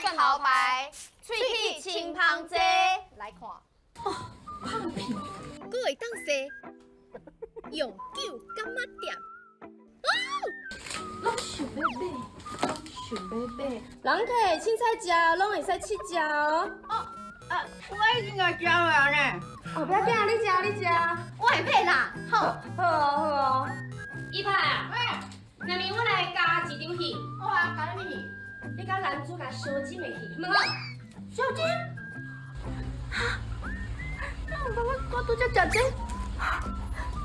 [SPEAKER 2] 蒜头白，喙齿清芳济，来看。哦，放屁，阁会当洗，永久柑仔店。哦，
[SPEAKER 10] 拢想欲买，拢想欲买。
[SPEAKER 3] 人客凊彩食，拢会使试食哦。
[SPEAKER 7] 哦，啊，我已经共食完呢。
[SPEAKER 3] 哦，不要紧，你食，你食。
[SPEAKER 2] 我会配啦，好，
[SPEAKER 3] 好哦，好哦。伊派啊，那明我来加一场戏。
[SPEAKER 2] 好啊，加啥物戏？
[SPEAKER 3] 你佮男主角相斟的戏，好无？
[SPEAKER 10] 相斟？哈？那有感觉我拄才食这，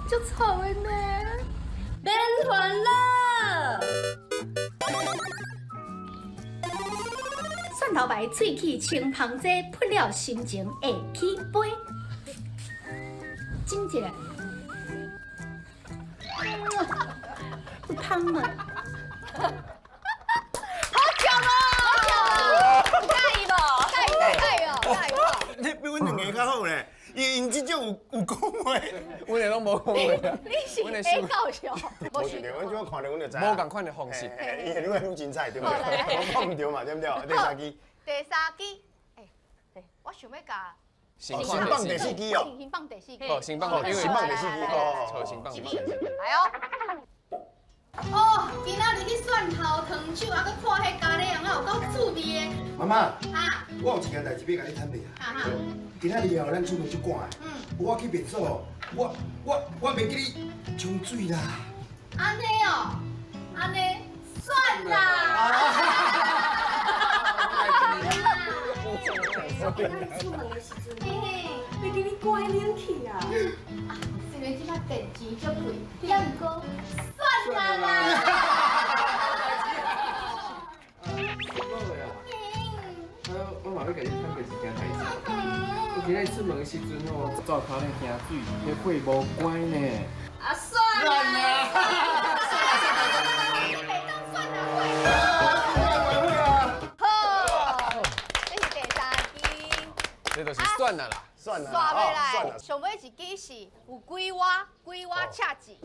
[SPEAKER 10] 足臭的呢。
[SPEAKER 3] 免烦恼。
[SPEAKER 2] 蒜头白喙齿清芳济，喷了心情会起飞。斟一下，有芳吗？好强哦！好强哦！
[SPEAKER 3] 佮意无？
[SPEAKER 2] 佮意，佮意哦，佮意哦。
[SPEAKER 5] 你比阮两个较好咧，𪜶这种有讲话，
[SPEAKER 1] 阮的拢无讲话。
[SPEAKER 2] 你是会搞笑。
[SPEAKER 5] 无想著，阮这看著阮就知。
[SPEAKER 1] 无仝款的方式。
[SPEAKER 5] 伊会愈来愈精彩，对不对？我讲毋对嘛，对不对？第三支。
[SPEAKER 2] 第三支，欸，我想欲共。
[SPEAKER 1] 先
[SPEAKER 5] 放第四支哦。
[SPEAKER 2] 先放第四支。
[SPEAKER 1] 哦，先放，因为
[SPEAKER 5] 先放第四支哦。
[SPEAKER 1] 先放第四支。
[SPEAKER 2] 来哦。哦，今仔日去蒜头糖厂，啊，阁看彼咖喱尪仔有够趣味的。
[SPEAKER 5] 妈妈，
[SPEAKER 2] 啊，
[SPEAKER 5] 我有一件代志欲共你坦白啊。今仔日哦，咱出门足赶的。我去便所，我袂记你冲水啦。
[SPEAKER 2] 按呢哦，按呢算啦。
[SPEAKER 3] 出门的时阵，袂记你关冷气啊。
[SPEAKER 2] 啊，虽然这摆电钱足贵，也毋过算啦啦。
[SPEAKER 1] 我嘛欲共你坦白一件代志。我今日出门的时阵哦，灶跤咧惊水，彼火无关呢。
[SPEAKER 3] 啊，算啦。
[SPEAKER 2] 你袂当算啦，好，这是第三支。
[SPEAKER 1] 这就是算啦啦，
[SPEAKER 5] 算啦。
[SPEAKER 2] 煞欲来，上尾一支是有鬼碗，鬼碗赤字，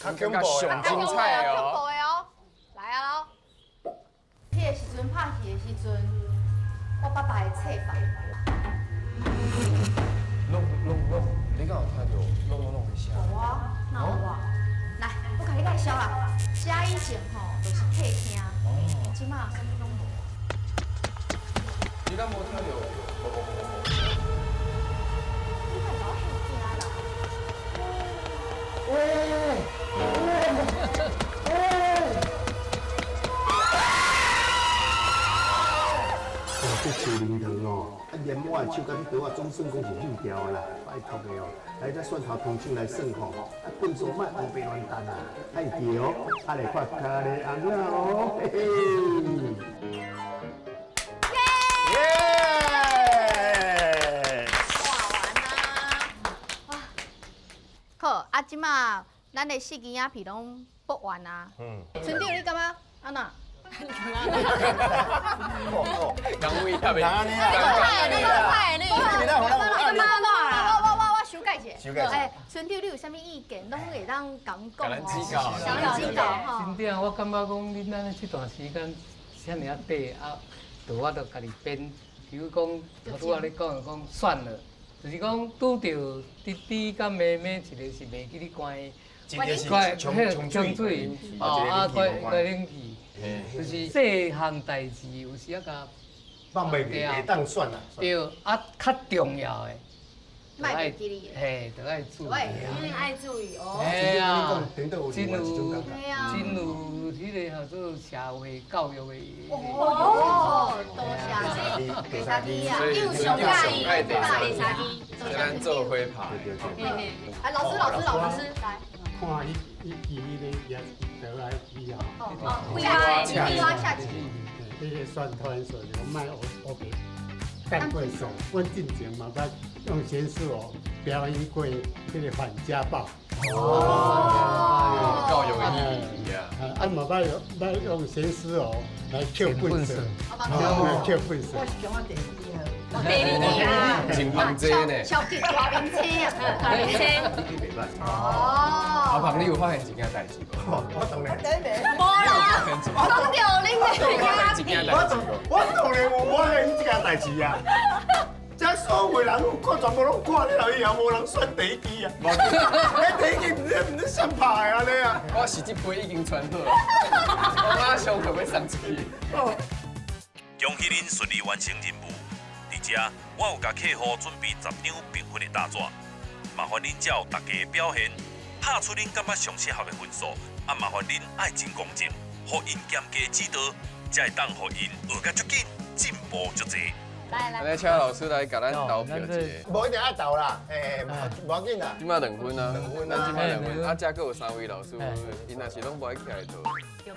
[SPEAKER 5] 较恐怖
[SPEAKER 1] 上精彩哦。
[SPEAKER 2] 恐怖的哦，来啊喽！彼个时阵拍戏的时阵，我爸爸的册房。
[SPEAKER 1] 弄弄弄，你敢有听著弄弄弄的声？
[SPEAKER 2] 有啊，哪有啊？来，我共你介绍啦，遮以前吼就是客厅，这马啥物拢无。
[SPEAKER 1] 你敢无听著？无无无无。
[SPEAKER 2] 你莫共我吓惊啦！
[SPEAKER 5] 喂喂喂！哦，这树灵糖哦，啊连我的手佮这刀仔总算讲是翕掉的啦，拜托的哦，来这蒜头糖厂来算吼，啊分数莫乌白乱掷啦，爱记哦，啊来看咖喱尪仔哦，嘿嘿。耶！
[SPEAKER 2] 好，啊，这马咱的四支影片拢播完啊。村长，你感觉按怎？
[SPEAKER 1] 講位特別。
[SPEAKER 5] 安尼啊，
[SPEAKER 3] 你
[SPEAKER 10] 我修改一下。
[SPEAKER 5] 修改。
[SPEAKER 10] 哎，村長，你有啥物意見，攏會當共講。
[SPEAKER 1] 共咱指教。
[SPEAKER 10] 指教吼。
[SPEAKER 6] 村長，我感覺講恁按呢這段時間遮爾仔短啊，就我就家己編，比如講，拄仔咧講講算了，就是講拄著弟弟佮妹妹，一個是袂記得關，
[SPEAKER 5] 一個是沖沖水，
[SPEAKER 6] 哦啊關關冷氣，就是這項代誌有時仔共
[SPEAKER 5] 放袂記，會當算啦。
[SPEAKER 6] 對，啊較重要的，
[SPEAKER 10] 莫袂記哩，
[SPEAKER 6] 嘿，著愛注意。
[SPEAKER 3] 嗯，愛注意哦。
[SPEAKER 6] 嘿啊，真有真有彼个叫做社會教育的。
[SPEAKER 10] 哦，多謝。第三支啊，
[SPEAKER 3] 又上蓋第三支，
[SPEAKER 1] 這咱做伙拍。
[SPEAKER 10] 哎，老師，老師，老師，來。
[SPEAKER 12] 看彼彼支彼个也得來以後。
[SPEAKER 10] 哦，下棋，下棋。
[SPEAKER 12] 彼个宣傳說就莫烏白干過數，阮進前嘛捌用懸絲偶表演過彼个反家暴。
[SPEAKER 1] 哦，教育的意義啊！
[SPEAKER 12] 啊嘛捌用捌用懸絲偶來捡糞埽，捡糞埽。
[SPEAKER 7] 我是感覺第二支好。
[SPEAKER 3] 第二支啊！
[SPEAKER 1] 真芳濟呢。
[SPEAKER 10] 超級大明星啊！
[SPEAKER 3] 大明星。
[SPEAKER 1] 哦。阿鵬，你有發現一件代誌無？
[SPEAKER 5] 我當然。
[SPEAKER 3] 無啦。講著恁的
[SPEAKER 5] 我當然有發現這件代誌啊！這所有人有看，全部攏看了以後，無人選第一支啊！彼第一支毋知誰拍的按呢啊！
[SPEAKER 1] 我是這批已經傳好，我馬上就欲送出去。
[SPEAKER 4] 恭喜恁順利完成任務。佇遮，我有共客戶準備10張評分的大紙，麻煩恁照大家的表現，拍出恁感覺上適合的分數。啊，麻煩恁愛真公正，予𪜶嚴格指導，才會當予𪜶學甲足緊，進步足濟。
[SPEAKER 3] 來來，
[SPEAKER 1] 來請老師來共咱投票一下。
[SPEAKER 5] 無一定愛投啦，欸，無要緊啦。
[SPEAKER 1] 這擺2分啊，
[SPEAKER 5] 兩分
[SPEAKER 1] 咱這擺2分，啊，遮閣有3位老師，𪜶若是攏無愛起來投。
[SPEAKER 5] 有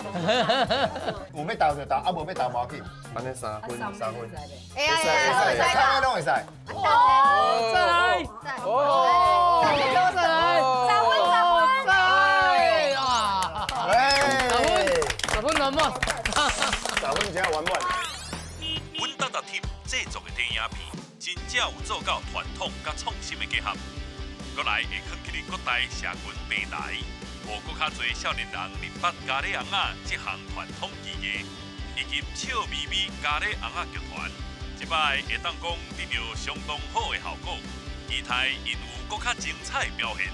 [SPEAKER 5] 欲投就投，啊無欲投無要緊。
[SPEAKER 1] 按呢3分，3
[SPEAKER 5] 分。
[SPEAKER 10] 會使會使，
[SPEAKER 5] 會使攏會使。
[SPEAKER 6] 哦，再來，哦，再來，10
[SPEAKER 3] 分10分，
[SPEAKER 6] 再啊，10分，10分圓滿，
[SPEAKER 5] 10分真圓滿。
[SPEAKER 4] 阮搭搭貼製作的電影片，真正有做到傳統佮創新的結合，閣來會囥佇各大社群平台，予閣較濟少年人認捌咖喱尪仔這項傳統技藝，以及笑眯眯咖喱尪仔劇團，這擺會當講得著相當好的效果，期待𪜶有閣較精彩表現。